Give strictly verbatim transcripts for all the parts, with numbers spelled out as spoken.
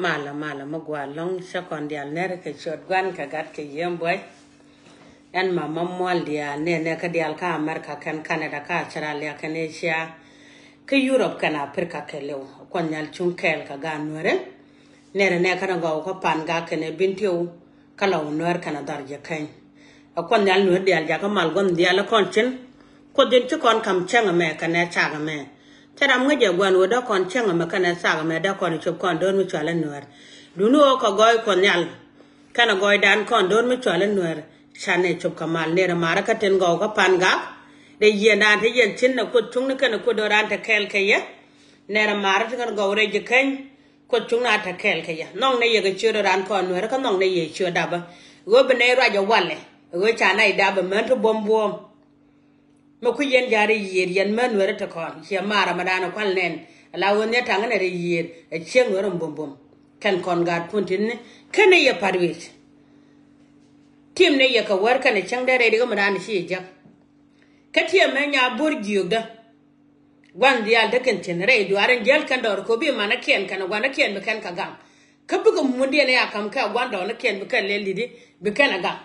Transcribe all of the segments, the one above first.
Malä, malä, mi gua̱a̱ lɔ̱ŋ cä kɔn diaal nɛr kɛ ciöt Gua̱n kɛ Gat kɛ Yiëë Buɔy. Ɛn ma, ma muɔl diaal nɛnɛ kä diaal kä America kɛn Canada kä Australia kɛn Asia kä Europe kɛn Africa kɛɛliw. Kuɔth Nhial cuŋ kɛɛl kɛ gaat Nuäri. Nɛrɛ nɛ kɛn gɔw kä Pangak kɛn Bentiu kä Lɔw Nuäär kɛn dhɔr Jikäny. Ɛ Kuɔth Nhial Nuäär diaal jakä mal gua̱n diaal kɔn cin. Kuoth in ci kɔn kam cäŋ ɛmɛ kɛnɛ cak ɛmɛ. Cä ram ŋäc ɛ gua̱n ɣöö dee kɔn cäŋ ɛmɛ kɛnɛ cak ɛmɛ dee kɔn cop kɔn do̱r mi cual i̱ Nuäär. Duŋni ɣöö kɛ gɔɔy Kuɔth Nhial kɛnɛ gɔɔydan kɔn do̱r mi cual i̱ Nuäär. Canɛ cop kɛ mal nɛrɛ marä kä tin gɔw kä Pangak. Dee yiëëdan te yɛn cin nɛ Kuoth cuŋni kɛnɛ Kuoth do̱ran te kɛɛl kɛ yɛ. Nɛrɛ marä ti kɛn gɔw rɛy Jikäny. Kuoth cuŋni a te kɛɛl kɛ yɛ. Nhɔknɛ yɛ kɛ ciöt ran kɔn Nuäärä kä nhɔknɛ yɛ ciöt dapä. Ɣöö bi nɛy ruac ɛ walɛ ɣöö ca nɛy dapä män ti buɔ̱m buɔ̱ɔ̱m. Mi ku yɛn ja̱ rɛy yiëër yɛn män Nuäärä ti kɔn ciɛ maar Ramadan kual nɛn. Ala ɣöö nhiɛ taŋ nɛ rɛy yiëër ɛ cieŋ Nuäärä buɔ̱m-buɔ̱m. Kɛn kɔn gaatkun tin ni ken ni yɛ pa̱t wi̱c. Tim ni yɛ kɛ wär kɛn ɛ cäŋ dee rɛy di kä Ramadan ci yɛ jäk. Kä tiɛmɛ nya bo̱r jiökdä. Gua̱n dhiaal te kɛn cin rɛy duaar in jiäl kɛn dɔɔr ko̱ bi manä kiɛn kɛn gua̱n kiɛn bi kɛn kɛ gaŋ. Kä bikɛ mundiɛn ya kam kɛ gua̱n dɔɔr ni kiɛn bi kɛn lɛl di̱t bi kɛn ɛ gaŋ.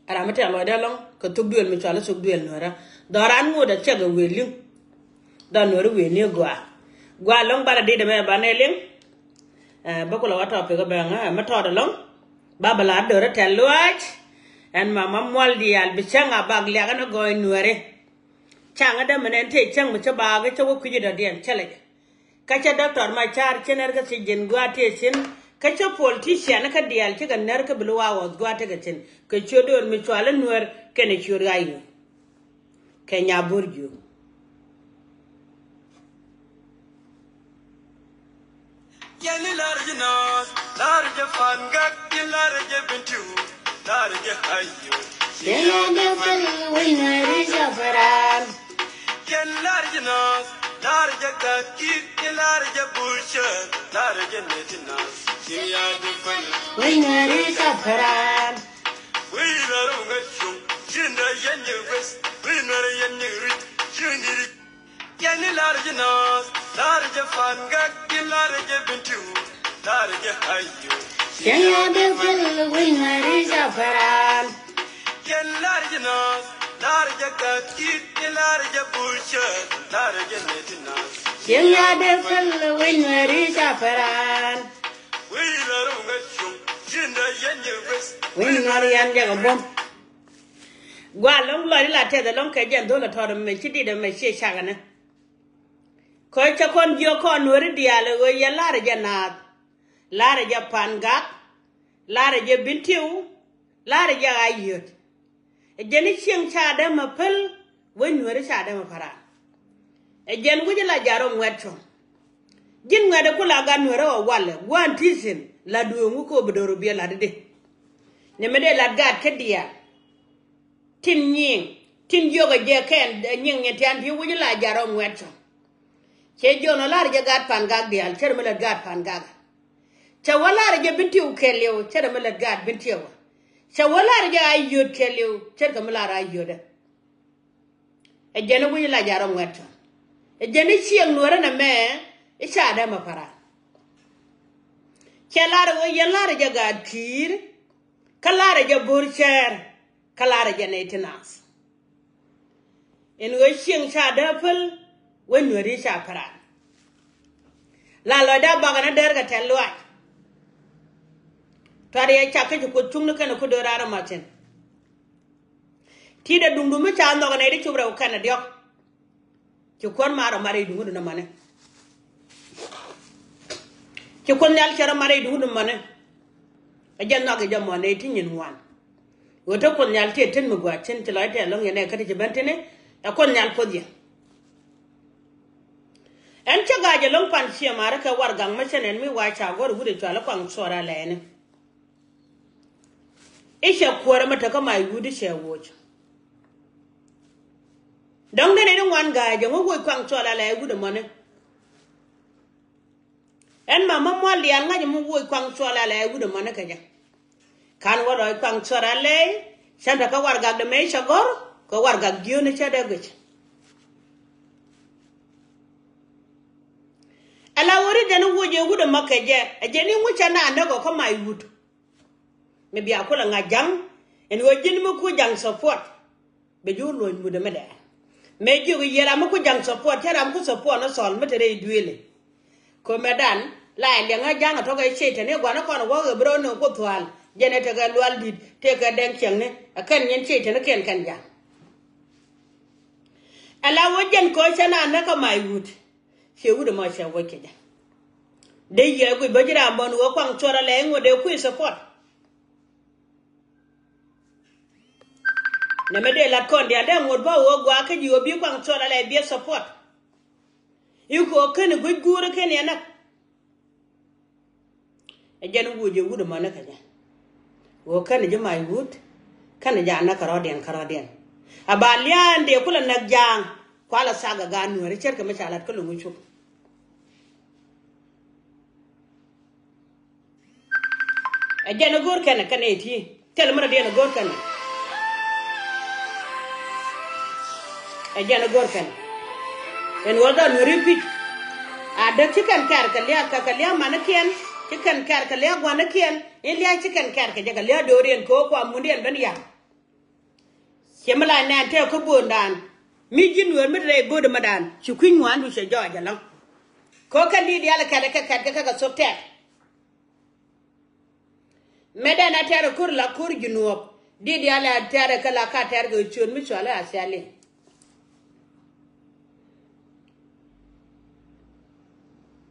Ɛ ram mi tɛ̈th lɔcdä ɛlɔ̱ŋ kɛ thuk duël mi cɔal i̱ thuk duël Nuäärä. Dhɔran ŋot ɛ cɛ kɛ wëë li̱ŋ. Dhɔr Nuäärä wëë ni gɔaa. Gɔaa ɛlɔ̱ŋ banɛ dit ɛmɛ banɛ liŋ. Ɛ bä kulɛ wa tɔpik ɛ bɛŋ ɛ mi tɔɔt ɛlɔ̱ŋ. Ba bɛ la dörä tɛ̈th luaac. Ɛn ma, ma muɔl diaal bi cäŋ a bak liak ɛn ɛ gɔɔy Nuääri. Caŋä dämɛ nɛn tëë cäŋ mi cä baak cä wä kui̱ci dɔ̱diɛn cä lɛ jɛ. Kä cä Doctor Machar cä nɛr kä thiec ji̱n gua̱a̱th tëë thi̱n. Kä cä politician kä diaal cikɛ nɛr kä bi luaak ɣɔth gua̱a̱th tekɛ thi̱n. Kɛ ciöt döör mi cual i̱ Nuäär kɛnɛ ciöt ɣa̱c ɣöö kɛ nya bo̱r jiök. Yɛn i̱ la̱r jɛ Naath, la̱r jɛ Pangak, yɛn la̱r jɛ Bentiu, la̱r jɛ Ayod. Yɛn la̱r jɛ Pɛl wec Nuääri ca Paran. Yɛn la̱r jɛ Naath, la̱r jɛ Gat Kiir, yɛn la̱r jɛ Bulchɛr, la̱r jɛ Nɛy ti Naath. Yɛn ya̱r jɛ Pɛl wec Nuääri ca Paran. Wec la̱r wä ŋäc cuŋ, ji̱n dee yɛn nyɛ gueth, wec Nuäär yɛn nyɛ ri̱c, ji̱n ni ri̱c. Yɛn i̱ la̱r jɛ Naath, la̱r jɛ Pangak, yɛn la̱r jɛ Bentiu, la̱r jɛ Ayod. Yɛn ya̱r jɛ Pɛl wec Nuääri ca Paran. Yɛn la̱r jɛ Naath, la̱r jɛ Gat Kiir, yɛn la̱r jɛ Bulchɛr, la̱r jɛ Nɛy ti Naath. Yɛn ya̱r jɛ Pɛl wec Nuääri ca Paran. Wec la̱r wä ŋäc cuŋ, ji̱n dee yɛn nyɛ gueth, wec Nuäär yɛn jɛ kɛ buɔ̱m. Gua̱a̱ lɔ̱ŋ lɔc i̱ la tɛth ɛlɔ̱ŋ kɛ jɛn dho̱l ɛ tɔ̱r ɛmɛ ci dit ɛmɛ ciɛ cak ɛnɛ. Kä cä kɔn jiök kɔn Nuääri diaal ɣöö yɛn la̱rä jɛ Naath, la̱rä jɛ Pangak, la̱rä jɛ Bentiu, la̱rä jɛ Ayod. Ɛ jɛn i̱ cieŋ ca dämɛ päl, wec Nuääri ca dämɛ Paran. Ɛ jɛn wi̱c i̱ la ja̱r ɔ ŋuɛ̈t cuɔ̱ŋ. Ji̱n ŋuɛ̈t ɛ ku la gat Nuäärä ɔ walɛ gua̱a̱n ti̱thi̱n la duëëŋ wi̱c kɛ ɔ bi do̱r ɔ biɛ la̱t i̱di. Ni mi dee la̱t gaat kä diaal. Tin nyiŋ tin jiök ɛ jɛ kɛn ɛ nyiŋ nyin tian ti wi̱c la ja̱r ɔ ŋuɛ̈t cuɔ̱ŋ. Cɛ jiök nɔ la̱rä jɛ gaat Pangak diaal cɛ rɛ mi lät gaat Pangak. Cɛ wä la̱rä jɛ Bentiu kɛɛliw cɛ rɛ mi lät gaat Bentiu. Cɛ wä la̱rä jɛ Ayod kɛɛliw cɛ rɛ kɛ mi la̱rä Ayod ɛ. Ɛ jɛn i̱ wi̱c la ja̱r ɔ ŋuɛ̈t cuɔ̱ŋ. Ɛ jɛn i̱ cieŋ Nuäärä nɛmɛ i̱ ca dämɛ Paran. Cɛ la̱rä ɣöö yɛn la̱rä jɛ Gat Kiir. Kä la̱rä jɛ Bulchɛr. Kä la̱rä jɛ Nɛy ti Naath. Ɛn ɣöö cieŋ ca dämɛ päl wec Nuääri ca Paran. La lɔcdä bakɛ ni dɛr kɛ tɛ̈th luaac. Tua̱r yɛ cak kä ci Kuoth cuŋni kɛnɛ ku do̱r raar ɛ ma̱thi̱n. Ti̱i̱t ɛ duŋdu mi ca nhɔk ɛ nɛy ti cop rɛw kɛnɛ diɔ̱k. Ci Kuoth mar ɔ mar rɛy duŋdu ni mɔni. Ci Kuoth Nhial cɛ rɔ mar rɛy duŋdu ni mɔni. Ɛ jɛ nhɔk ɛ jɛ mɔni ti nyin ŋuan. Ɣöö te Kuoth Nhial tëë tin mi gua̱a̱th tin ci lɔc tɛth ɛlɔ̱ŋ yɛn ɛ kä ti ci ben tini. Ɛ Kuoth Nhial Kuoth yɛn. Ɛn cä ga̱a̱c ɛlɔ̱ŋ pan ciɛ marä kɛ warɛgak mi cä nɛn mi wa ca gɔ̱r wut ɛ cual i̱ Kuaŋ Cuɔl Alɛɛni. I̱ cɛ kuäärä mi tekä mac wut i̱ cɛ woc. Dɔ̱ŋ den in i̱ ŋuan ga̱a̱c ɛŋu woc Kuaŋ Cuɔl Alɛɛni wut ɛmɔni. Ɛn ma ma mual diaal ŋa̱c ɛmɔ woc Kuaŋ Cuɔl Alɛɛni wut ɛmɔni kɛ jɛ. Ka̱n wä lɔc Kuaŋ Cuɔl Alɛɛni cä tekä warɛgak dee mëë cɛ gɔ̱r kɛ warɛgak jiöni cä dee guic. Ɛ wä ri jɛn i̱ wuɔc ɛ wut ɛmɔ kɛ jɛ, ɛ jɛn i̱ ŋucä na näk ɔ kä mac wut. Mi bia kulɛ ŋa̱c ja̱ŋ ɛn ɣöö ji̱n mi ku ja̱ŋ support. Bɛ ji̱ wä luɔ̱ny mut ɛmɛ dɛ. Mëë jiök i̱ yiëë ram mi ku ja̱ŋ support, cä ram ku support ni thɔl mi te rɛy duëëli. Ko̱mɛ dan la ɛ liɛŋä ja̱ŋ ɛ tɔ̱kɛ cɛy-tan i̱ gua̱n ɛ kɔn ɛ wäk ɛ bi rɔw ni ku thua̱a̱l. Jɛn ɛ tekɛ lual di̱t, tekɛ dɛŋ ciɛŋni, ɛ kɛn nyin cɛy-tan i̱ kɛn kɛn ja̱ŋ. Ɛ la wä jɛn kɛ ɣöö cä na näk kä mac wut. Ciɛ wut ɛmɔ cɛ wec kɛ jɛ. Dee yiëë guic bä ji̱ ram bä ni wä kuaŋ cuɔr alɛ i̱ ŋot dee kui̱ support. Nɛmɛ dee lat kɔn diaal dee ŋot bä wä gua̱a̱k kä ji̱ wä bi kuaŋ cuɔr alɛ biɛ support. I̱ kɛ ɣöö keni guic guur kä ni ɛ näk. Ɛ jɛn wuc ɛ wut ɛmɔ ni kɛ jɛ. Ɣöö kɛn ji̱ mac wut, kɛn jɛ a näk kärɔ̱diɛn kärɔ̱diɛn. A ba lia̱a̱n dee kulɛ näk ja̱a̱ŋ, kualɛ thak ɛ gaat nuääri ce̱tkɛ mi ca la̱t kä lo̱ŋ cuk. Ɛ jɛn ɛ go̱o̱r kɛn ɛ kɛn ɛ ti. Thil mi rɔ̱diɛn ɛ go̱o̱r kɛn ɛ. Ɛ jɛn ɛ go̱o̱r kɛn. Ɛn wä dɔn wä ri pi̱c. A däk ci kɛn kɛɛr kɛ liak kɛ kɛ liak manikiɛn. Ci kɛn kɛɛr kɛ liak guanikiɛn. In liak ci kɛn kɛɛr kɛ jɛ kɛ liak do̱riɛn kɛ wä kua mundiɛn ben yak. Ciɛ mi lac nɛn tɛɛk kä bo̱o̱ndan. Mi ji̱n wëër mi te rɛy bo̱o̱dä mädan ci kui̱ny ŋuandu cɛ jɔɔc ɛlɔ̱ŋ. Kɛ wä kɛn di̱t diaal kɛt kɛ kɛt kɛ kɛ kɛ thok tɛɛk. Mëë dɛn a tɛ̈r ɛ ko̱r la ko̱r Jinuɔp. Di̱t diaal a tɛ̈r ɛ kä la ka tɛ̈r kɛ ciöt mi cɔal i̱ Athiali.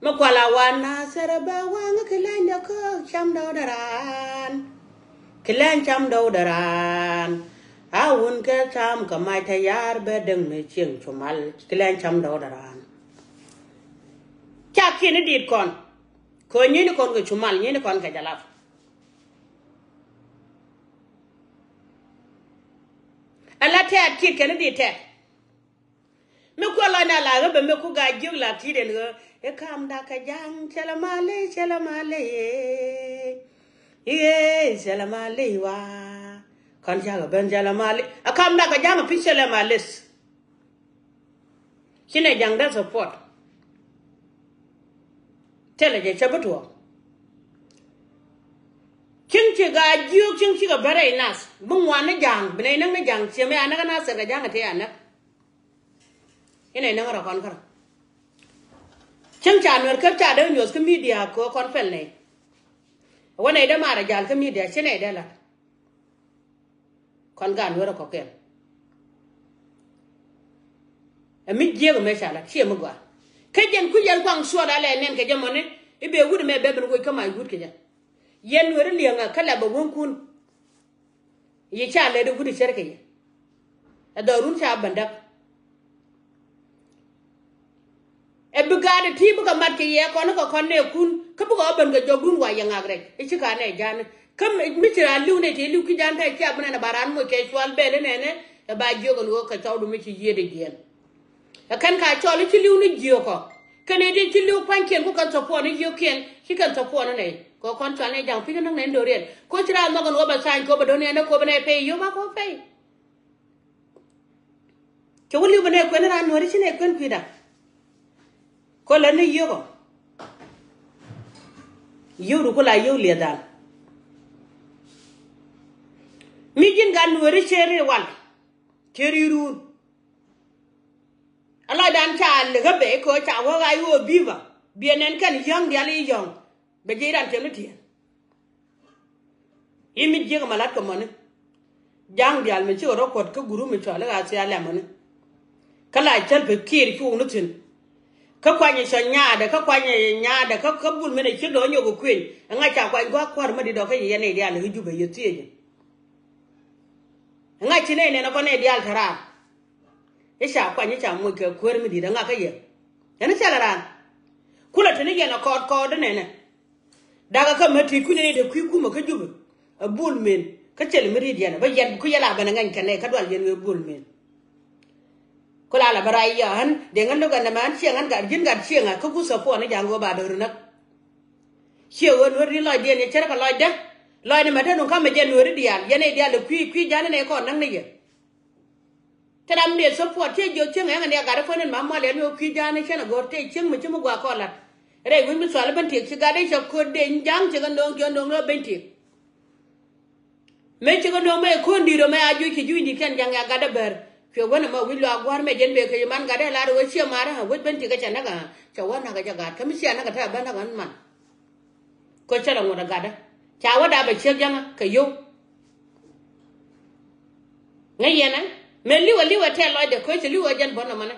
Mi kual a wan Nathɛr ɛ bɛ waŋ kä lany dɛ kä cam dɔw dɛ raan. Kä lany cam dɔw dɛ raan. A wun kɛ cam kä mac te yar bɛ däŋ mi cieŋ cu mal. Kä lany cam dɔw dɛ raan. Ca kiɛn i̱ di̱t kɔn. Kɛ nyieeni kɔn kɛ cu mal, nyieeni kɔn kɛ jalap. Ala tɛɛt kiɛt kɛn i̱ di̱t tɛɛt. Mi kuɛ lɔcna la ɣä bɛ mi ku gaa jiök la ti̱i̱t ɛn ɣä. I̱ ka̱m dak kɛ ja̱ŋ cɛ lɛ mal i̱ cɛ lɛ mal i̱. I̱ cɛ lɛ mal i̱ wa. Kɔn cakɛ ben cɛ lɛ mal i̱. Ɛ ka̱m dak kɛ ja̱ŋ ɛ pi̱c cɛ lɛ mal i̱. Ci nɛ ja̱ŋ dee support. Thilɛ jɛ cä bi tuɔɔk. Cieŋ cikɛ a jiök cieŋ cikɛ bä rɛy nath bi ŋuan ni ja̱ŋ bi nɛy näk ni ja̱ŋ ciɛ mi a näk a nath thil kɛ ja̱ŋ a tëë a näk. Inɛ näk rɔ kɔn kärä. Cieŋ ca nuɛr käp ca dee nyuɔth kä midia kɛ kɔn pɛl nɛy. Wä nɛy dee marɛ ja̱l kä midia ci nɛy dee la̱t. Kɔn gan wärä kɔ̱kiɛn. Ɛ mi jiäk ɛmɛ ca la̱t ciɛ mi gɔaa. Kä jɛn kui̱ yɛn kuaŋ cuɔt alɛ nɛn kɛ jɛ mɔni. I̱ bee wut ɛmɛ bɛ ben woc kä mac wut kɛ jɛ. Yɛn weri liɛŋä kä lɛ bɛ wäŋkun. Yi ca lɛ di wut i̱ cär kɛ yɛ. Ɛ dhɔrun ca bändäk. Ɛ bi gaat ɛ ti bikɛ mat kɛ yɛ kɔn kɛ kɔn nɛ kun kä bikɛ ɣä ben kɛ jɔkdun wa yɛ ŋak rɛc i̱ ci ka nɛ ja̱a̱n. Kä mi ci raan li̱w nɛ ti li̱w ki ja̱a̱n tɛ cia bi nɛn ɛ ba raan moc kɛ cual bɛl inɛnɛ. Ɛ ba jiök ɛn ɣöö kɛ cɔwdu mi ci yiëëdɛ jiɛɛn. Ɛ kɛn ka cɔl i̱ ci li̱w ni jiökɔ kɛn ɛ di ci li̱w pua̱nykiɛn ku kɛn thɔpuɔn i̱ yio̱kiɛn ci kɛn thɔpuɔn inɛ. Kɛ kɔn cual nɛ ja̱ŋ pi̱c inäk nɛn do̱riɛn ko ci raan nhɔk ɛn ɣöö bɛ tha̱a̱ny kɛ ɣöö bɛ do̱n yɛn ɛ kɛ ɣöö bɛ nɛ pɛy yio̱k ba kɛ ɣöö pɛy. Cɛ wä li̱w bɛ nɛ kuɛn raan nuɔ̱ɔ̱ri ci nɛ kuɛn kui̱da. Kɔ lɛ ni yio̱kɔ. Yio̱k du ku la yio̱k liɛth dhan. Mi ji̱n gat nuɔ̱ɔ̱ri cɛ ri wal. Cɛ ri ruun. A lɔcdan ca likä bɛ kɛ ca wä ɣac wä bi̱i̱ ba biɛ nɛn kɛn yɔ̱ŋ diaal i̱ yɔ̱ŋ. Bɛ ji̱ ran tiɛm ni tiɛɛl. I̱ mi jiäk ɛmɛ la̱t kɛ mɔni. Ja̱a̱ŋ diaal mi cikɛ rɔ kuɔt kä guru mi cɔal i̱ ɣa̱ thia̱a̱ lɛm mɔni. Kä la cäl pek kiir cuk ni thi̱n. Kä kuany i̱ cɔ nyaadɛ kä kuany i̱ nyaadɛ kä kä bul min i̱ ciek dɔ̱ nyok i̱ kueny. Ɛŋa ca kuany gua̱a̱k kua̱r mi di̱t dɔ̱ kä yɛ yɛn i̱ diaal i̱ jupɛ yɛ thiec i̱. Ɛŋa ci nɛy nɛn ɛ kɔn i̱ diaal te raar. I̱ ca kuany i̱ ca moc kɛ kuäär mi di̱t ɛŋa kä yɛ. Ɛn i̱ thilɛ raan. Kulɛ te ni yɛn ɛ kɔɔt kɔɔt inɛnɛ. Dakä kä mä ti̱i̱t kui̱n ni te kui̱ kumä kä jupä. Ɛ bul men kä cɛl mi ri̱t yɛn ɛ bä yɛn ku yɛl a ben ɛ ŋɛny kɛn ɛ kä dual yɛn wee bul men. Ku la la bä ray yɔ ɣän dee ŋän lo̱k ɛn nɛmɛ ɣän cieŋ ɣän gat ji̱n gat cieŋ ɛ kä guth ɛ puɔn i̱ ja̱ŋ ɣöö ba do̱r inäk. Ciɛ ɣöö nuɔ̱t ri̱n lɔcdiɛn yɛ cärä kɛ lɔcdä. Lɔcdä mɛ te nuŋ ka̱mɛ jɛ nuɔ̱ɔ̱ri diaal yɛn ɛ diaal ɛ kui̱ kui̱ ja̱n inɛ kɔn näk ni yɛ. Te ram dee support ciɛ jiök cieŋ ɛŋɛ ni a gat i̱ puɔ̱n in ma mual yɛn mi ɣöö kui̱ ja̱a̱n i̱ cɛn a go̱r te cieŋ mi ci mi gua̱a̱k kɔn la̱t. Rɛy wi̱c mi thual ben tiek ci gat i̱ cɛ ko̱t deny ja̱ŋ ci kɛ no̱o̱ŋ ci kɛ no̱o̱ŋ rɔ ben tiek. Mëë ci kɛ no̱o̱ŋ mëë ko̱n di̱i̱t ɔ mëë a juc ci juc di̱i̱t kɛn ja̱ŋ ya gat ɛ bär. Cuɛ wänɛ mɔ wi̱c luaak gua̱r mëë jɛn bëë kɛ ci man gat ɛ lar ɛ wee ciɛ mar ɛ wec ben tiek kɛ cɛ näk ɛ cɛ wä näk ɛ jɛ gat kä mi ciɛ näk ɛ te ɛ ben näk ɛ man. Kä cä lɛ ŋuɔ̱t ɛ gatdä ca wä dap ɛ ciek ja̱ŋä kɛ yio̱w. Ŋäc yɛn ɛ mëë li̱w ɛ li̱w ɛ tɛl lɔcdɛ köc ɛ li̱w ɛ jɛn bä nɔmɔnɛ.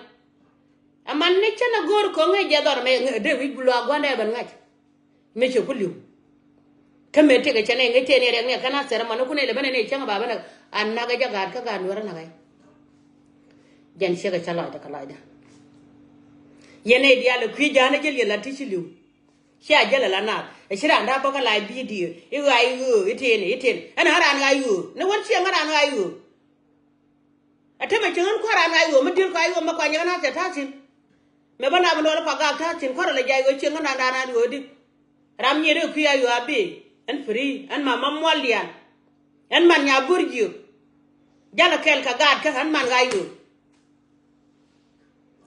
Ɛ man ni cä nɛ go̱o̱r ko̱ŋ ŋäc jɛ dhɔr mɛ dee wi̱c bi luaak gua̱ndɛ ɛ ben ŋa̱c. Mi cɛ ku li̱w kä mëë tëkɛ cɛ nɛ ŋäc tëë ni riɛk ni ɛ kɛn a thɛr ɛ man ni ku nɛ lɛ ben ɛ ni cäŋ ɛ ba ben ɛ a nak ɛ jɛ gaat kä gaat nuɛr ɛ nak ɛ. Jɛn ciek ɛ cä lɔcdɛ kɛ lɔcdä. Yɛn ɛ diaal ɛ kui̱ ja̱a̱n ɛ jɛ liɛl a ti ci li̱w. Cia jäl ala naath ɛ ci raan da̱a̱ bäkä la bidio i̱ ɣa̱c ɣöö i̱ tëëni i̱ tëëni ɛn ɣän raan ɣa̱c ɣöö ni wän cieŋ ɣän raan ɣa̱c ɣöö. Ɛ temɛ cieŋ ɣän kua̱r raan ɣa̱c ɣöö mi di̱l kɔa̱c ɣöö mi kuany ɣän a̱th cɛ ta̱a̱ thi̱n. Mɛ bä naath mi nɔɔl i̱ pa gaak ta̱a̱ thi̱n kua̱r ala jay ɣöö cieŋ ɣän raan raan ɣa̱c ɣöö di. Ram nyier i̱ kui̱ ɣa̱c ɣöö a bi ɛn piri ɛn ma ma muɔl diaal. Ɛn man nya go̱r jiök. Jalɛ kɛl kɛ gaatkä ɛn man ɣa̱c ɣöö.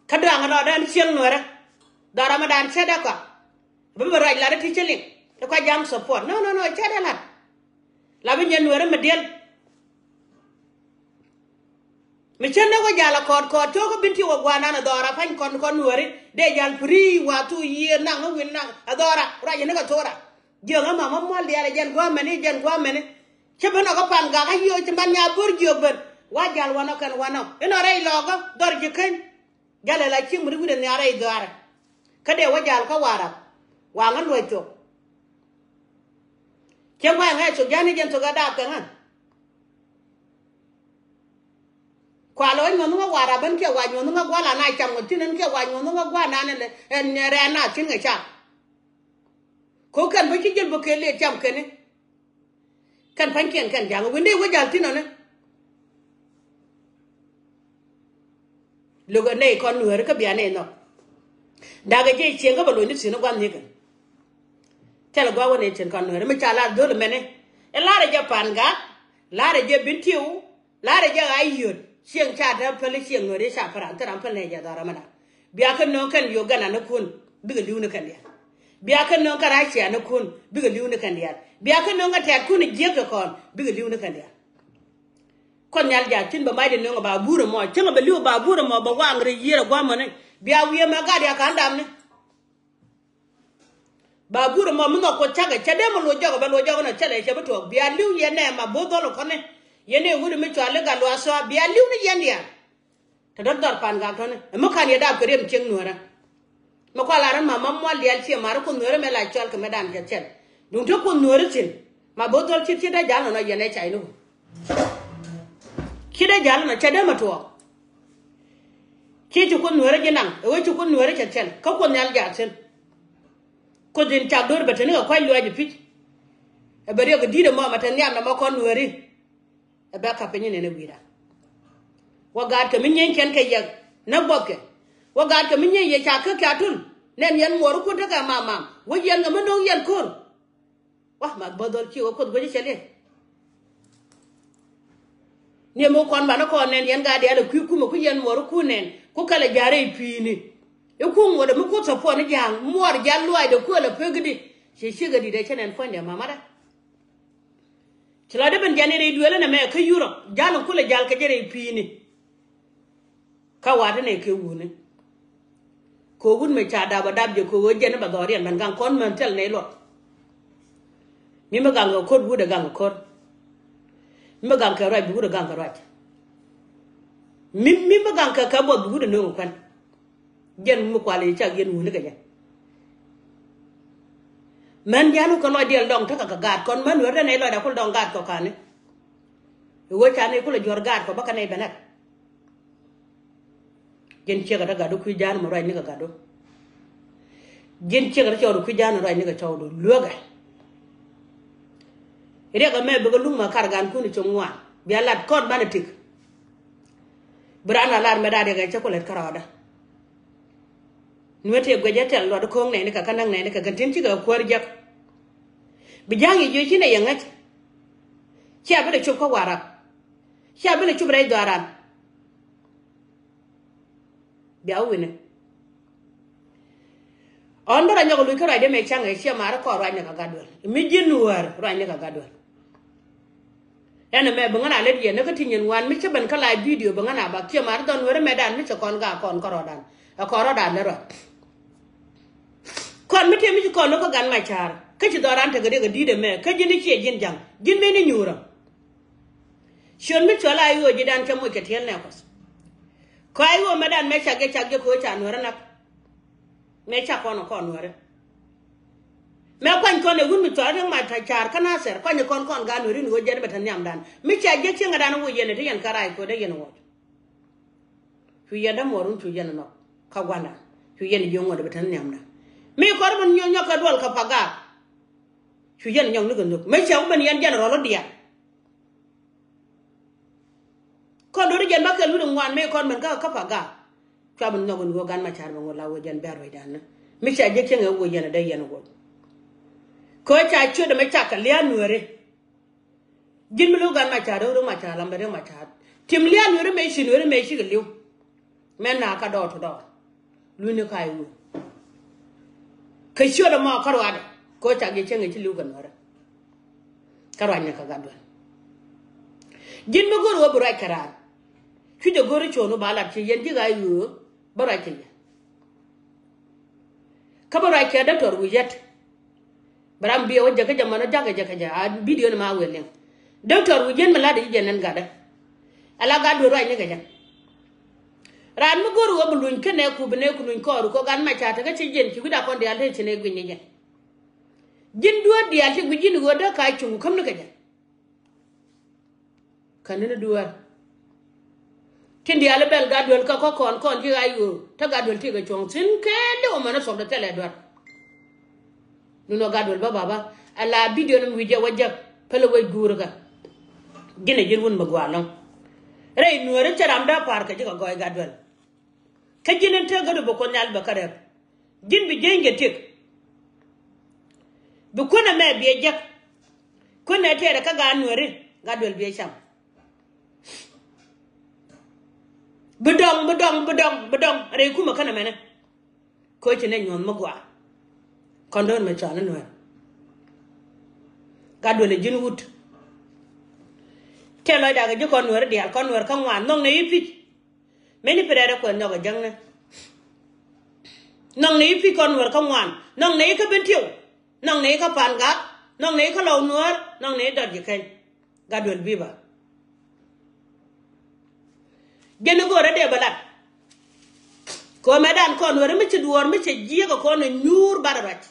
Kä dɔaŋ lɔt ɛn cieŋ nuɛrä. Dhɔr amä dan cɛ dɛ kɔak. Bi bi ruac lat ɛ ti cä liŋ ɛ kua ja̱ŋ support no no no cä dee lat. La bi nyɛ nuɛri mi diɛl. Mi cä näk wä jal a kɔɔt kɔɔt cä wä kä bin ti wä gua̱a̱r nan ɛ dhɔɔr a pa̱ny kɔn kɔn nuɛri dee jal piri wa thu yiëë naŋ ɛ wil naŋ ɛ dhɔɔra ruac ɛ ni kɛ thora. Jiöŋ ɛ mamä mual diaal ɛ jɛn gua̱a̱r mɛni jɛn gua̱a̱r mɛni. Cä ben ɔ kä pan gak a yiëë ci man nya bo̱r jiök ben wa jal wanɔ kɛn wanɔ inɔ rɛy lɔɔkä dhɔr ji̱ keny. Jalɛ la cieŋ mi ri wi̱cdɛ nhiaar rɛy dhɔaarɛ. Kä dee wä jal kä Warap. Waŋä luɔc thok. Cieŋ kuay ŋäc thok ja̱ni jɛn thok ɛ daap kɛ ŋän. Kua lɔ wä nyuɔ̱th ŋä Warap ɛn kiɛ wa nyuɔ̱th ŋä gua̱l ana cam ŋä thi̱n ɛn kiɛ wa nyuɔ̱th ŋä gua̱l nan ɛn rɛn na thi̱n ŋä cak. Ko kɛn bä ci jil bä kɛ liet cam kɛni. Kɛn pa̱nykiɛn kɛn ja̱ŋ wendɛ wä ja̱l thi̱n ɔni. Lo̱k ɛ nɛy kɔn nuääri kä bia nɛy nhɔk. Da̱k ɛ jiɛc cieŋ kä bɛ lo̱cni thi̱n ɛ gua̱n nhiekɛ. Thilɛ gua̱a̱k wä nɛy thi̱n kɔn nuääri mi ca lar dho̱l mɛni. Ɛ lar ɛ jɛ pa̱n ga̱a̱k lar ɛ jɛ bin tiw. Lar ɛ jɛ ɣa̱c yio̱t cieŋ ca te päl cieŋ nuääri ca päl ran thil ran päl nɛy jɛ dhɔr ɛmɛna. Bia kä nööŋ kɛn Uganda ni kun bikɛ li̱w ni kɛn diaal. Bia kä nööŋ kä Russia ni kun bikɛ li̱w ni kɛn diaal. Bia kä nööŋ kä tɛ̈t kun jiäk kɛ kɔn bikɛ li̱w ni kɛn diaal. Kuoth Nhial ja̱ thi̱n bɛ mac di nööŋ ɛ ba burɛ mɔ cäŋ ɛ bɛ li̱w ɛ ba burɛ mɔ bɛ waŋ rɛy yiër ɛ gua̱mɔni. Bia wiee mɛ gat ya ka̱n damni. Ba burɛ mɔ mi nhɔk Kuoth cakɛ cɛ dee mɛ luɔc jɔk ɛ bɛ luɔc jɔk inɔ cɛ lɛ cɛ bi tuɔɔk bia li̱w yɛn nɛ ma bo̱o̱th dhɔl ɛ kɔni. Yɛn ɛ wut mi cual i̱ gat luaak thɔa bia li̱w ni yɛn diaal. Te dɔ̱r dhɔr pan gak tɔ̱ni ɛ mi ka̱n yɛ dap kɛ riɛm cieŋ nuäärä. Mi kɔn lar in ma ma mual diaal ciɛ mar in Kuoth nuäärä mɛ la cɔl kɛ mɛ dan kɛ cɛl. Duŋ te Kuoth nuäärä thi̱n ma bo̱o̱th dhɔl ciet ciet dee jal nɔnɔ yɛn ɛ cay ni wä. Ciet dee jal nɔnɔ cɛ dee mɛ tuɔɔk. Ciɛ ci Kuoth nuäärä ji̱ naŋ ɛ wee ci Kuoth nuäärä cɛ cɛl kä Kuoth Nhial jal thi̱n. Kuoth in cak do̱r bɛ te ni kɛ kua̱c luaac i̱ pi̱c. Ɛ bɛ riɛk i̱ di̱t ɛmɔ mɛ te nhiam nɔmɔ kɔn nuääri. Ɛ bɛ ka̱p piny inɛn ɛ wi̱i̱da. Wä gaatkɛ mi nyieny kɛn kɛ yɛk nä guɔthkɛ. Wä gaatkɛ mi nyieny yɛ ca käk ca tul nɛn yɛn muɔɔrikun tekɛ mam mam wä yɛn kɛ mi no̱o̱ŋ yɛn ko̱r. Wä ma bä dhɔl ci wä Kuoth guäc i̱ cɛ liɛc. Niɛ mi wä kɔn banä kɔn nɛn yɛn gaat diaal ɛ kui̱ kumɛ ku yɛn muɔɔrikun nɛn ku kɛlɛ ja̱rɛ i̱ pi̱i̱ni. I̱ kuŋ ŋuɔ̱t ɛ mi Kuoth thɔpuɔn i̱ ja̱a̱ŋ muɔɔr ja̱l luaacdɛ kuël ɛ pek i̱di. Ci ciek ɛ di̱t ɛ cä nɛn puɔ̱nydɛ mamatdä. Ci la dee ben jɛn in rɛy duëël ɛn ɛmɛ kä Yurop jal in kulɛ jal kɛ jɛ rɛy pi̱i̱ni. Kä wa̱a̱ ti nɛ kɛ wuni. Kɛ wut mɛ ca dap ɛ dap jɛ kɛ ɣöö jɛn in bɛ dhɔriɛn ben gaŋ kɔn män thil nɛy luɔt. Mi mi gaŋ kɛ ko̱r bi wut ɛ gaŋ kɛ ko̱r. Mi mi gaŋ kɛ ruac bi wut ɛ gaŋ kɛ ruac. Mi mi mi gaŋ kɛ kɛ buɔth bi wut ɛ nööŋ ɛ kuɛn. Jɛn mi kual i̱ cak yɛn wuni kɛ jɛ. Män ji̱ anu kɛ lɔcdiɛn dɔŋ tekɛ kɛ gaat kɔn män weri den ɛ lɔcda kul dɔŋ gaat kɔ kani. I̱ wee ca nɛy kulɛ juɔ̱r gaat kɔ bä kɛ nɛy bɛ nɛk. Ji̱n ciekɛ te gatdu kui̱ ja̱a̱n mɛ ruacni kɛ gatdu. Ji̱n ciekɛ te cɔwdu kui̱ ja̱a̱n mɛ ruacni kɛ cɔwdu lueekɛ. Riɛk ɛmɛ bikɛ luŋ mɛ kar gankun i̱ cop ŋuan bia lat kɔn banɛ tik. Bi raan a lar mɛ da̱a̱ riɛk ɛ cä ku lät kärɔɔdä. Nuet tëë guecä tɛl luɔt ko̱o̱ŋ nɛɛni kɛ kä näk nɛɛni kɛ kɛn tin cikɛ kuäär jiäk. Bi ja̱a̱ŋ yic jiöc ci nɛ yɛ ŋäc. Cia bi lɛ cop kä Warap. Cia bi lɛ cop rɛy dhɔaaran. Bia wä wi̱ni. Ɣän bä rɔ nyɔk luc kä ruacdɛ mɛ cäŋ ɛ ciɛ mar kɔn ruacni kɛ gat duel. Mi ji̱n wäär ruacni kɛ gat duel. Ɛn ɛmɛ bi ŋän a lät yɛn ni kä ti nyin wan mi cä ben kä live video bi ŋän a bak ciɛ mar dhɔn weri mɛ dan mi cɛ kɔn gak kɔn kä rɔdan. Ɛ kɔn rɔdan ni ruac. Kɔn mi tëë mi ci kɔn lo̱k kä gan ma ca̱r kä ci dhɔran tekɛ riɛk ɛ di̱t ɛmɛ kä ji̱n i̱ ciɛ ji̱n ja̱ŋ ji̱n mëë ni nyuurä. Ciöt mi cuɔl a i̱ ɣöö ji̱ dan cä moc kɛ tiɛl nɛ kuɔth. Kɔ a i̱ ɣöö mɛ dan mɛ cak jɛ cak jɛ kɛ ɣöö ca nuɛrä nak. Mɛ cak kɔn ɛ kɔn nuɛrä. Mɛ kuany kɔn ɛ wun mi cuɔl riɛk ma ca̱r kä Nathɛr kuany ɛ kɔn kɔn gan nuɛrä ni ɣöö jɛn bɛ te nhiamdan mi ca jɛ cieŋɛ dan ɛ wun yɛn ɛ ti yɛn kä rac kɛ ɣöö dee yɛn ɛ ŋuɔc. Cu yɛn dämuɔɔrun cu yɛn nhɔk kä gua̱ndan. Cu yɛn jiök ŋuɔ̱t bi te nhiamdan. Mi kɔr min nyɔk nyɔk kɛ duɔl kɛ pagak. Cu yɛn nyɔk ni kɛ nhök mi cɛ wä min yɛn jɛn rɔl diaal. Kɔn do̱ri jɛn bä kɛ lut in ŋuan mi kɔn min kä kä pagak. Cua min nhɔk in ɣöö gan ma ca̱r mi ŋuɔ̱t la wee jɛn bɛr wecdan ni mi cɛ ji̱ cieŋ ɛ wee yɛn ɛ dee yɛn ɛ wuɔc. Kɛ ɣöö ca ciötdɛ mi cak kɛ lia̱a̱ nueeri. Ji̱n mi lo̱k gan ma ca̱r, ro̱ŋ ro̱ŋ ma ca̱r, lam bɛ ro̱ŋ ma ca̱r. Tim lia̱a̱ nueeri mëë ci nueeri mëë cikɛ li̱w. Mɛn na kä door to door. Luny ni ka i̱ wun. Kɛ ciöt ɛmɔ kä ruacdɛ kɛ ɣöö cak jɛ cieŋ ɛ ci li̱w kɛ nueeri. Kä ruacni kɛ gat duel. Ji̱n mi go̱r ɣöö bi ruac kɛ raan. Cucɛ go̱r i̱ cuɔ̱ɔ̱ŋ ni ba lat ci yɛn ji̱ ɣa̱c ɣöö bä ruac kɛ yɛ. Kä bä ruac kɛ däktɔr wi̱c yɛt. Bɛ ram biɛ wä jɛ kä jɛ mɔnɔ jakä jɛ kä jɛ a bidiö ni ma wëë liŋ. Däktɔr wi̱c yɛn mi la̱t i̱ jɛ nɛn gatdä. Ala gat duel ruacni kɛ jɛ. Raan mi go̱r ɣöö bi luny kä nɛ ku bi nɛ ku luny kɔɔr kɔ gan ma ca te kä ci jɛn ci wi̱cda kɔn diaal te ci nɛ gui̱ny ni jɛ. Ji̱n dueer diaal ci gui̱c ji̱n ɣöö däk ka cuŋ käm ni kɛ jɛ. Kä ni ni dueer. Tin diaal i̱ bɛl gat duel kä kɔn kɔn ci ɣa̱c ɣöö te gat duel ti kɛ cuɔ̱ŋ thi̱n kɛɛl di wä mɛn i̱ thuɔ̱kdɛ thilɛ duer. Ni nɔ gat duel bä baba ala bidiö ni mi wi̱c jɛ wä jäk pälɛ wec guur kä. Ji̱n ɛ ji̱n wun mi gua̱a̱ lɔ̱ŋ. Rɛy nueeri cɛ ram dee pa̱a̱r kɛ ji̱ kɛ gɔɔy gat duel. Kä ji̱n in te gät bi kuoth nhial bɛ kä rɛp. Ji̱n bi jieny jɛ tiek. Bi kuänɛ mɛ biɛ jek. Kuänɛ tɛɛrɛ kä gaat nuɛri gat duel biɛ cam. Bi dɔŋ bi dɔŋ bi dɔŋ bi dɔŋ rɛy kumɛ känɛ mɛnɛ. Koci nɛ nyuɔ̱th mi gua. Kɔn do̱n mɛ cɔal ni nuɛr. Gat duel ɛ ji̱n wut. Tɛɛ lɔcda kɛ ji̱ kɔn nuɛr diaal kɔn nuɛr kä ŋuan nhɔk nɛ i̱ pi̱c. Mëni pirɛɛt ɛ kuɛth nyɔk ɛ jäŋnɛ. Nhɔk nɛ i̱ pi̱c kɔn nuɛr kä ŋuan nhɔk nɛ i̱ kä Bentiu. Nhɔk nɛ i̱ kä Pangak nhɔk nɛ i̱ kä Lɔw Nuɛr nhɔk nɛ i̱ dɔt ji̱ keny. Gat duel bi̱i̱ ba. Jɛn i̱ go̱o̱rä dee bä lat. Kɛ ɣöö mɛtdan kɔn weri mi ci duɔ̱ɔ̱r mi cɛ jiäk ɛ kɔn ɛ nyuur bat ɛ ruac.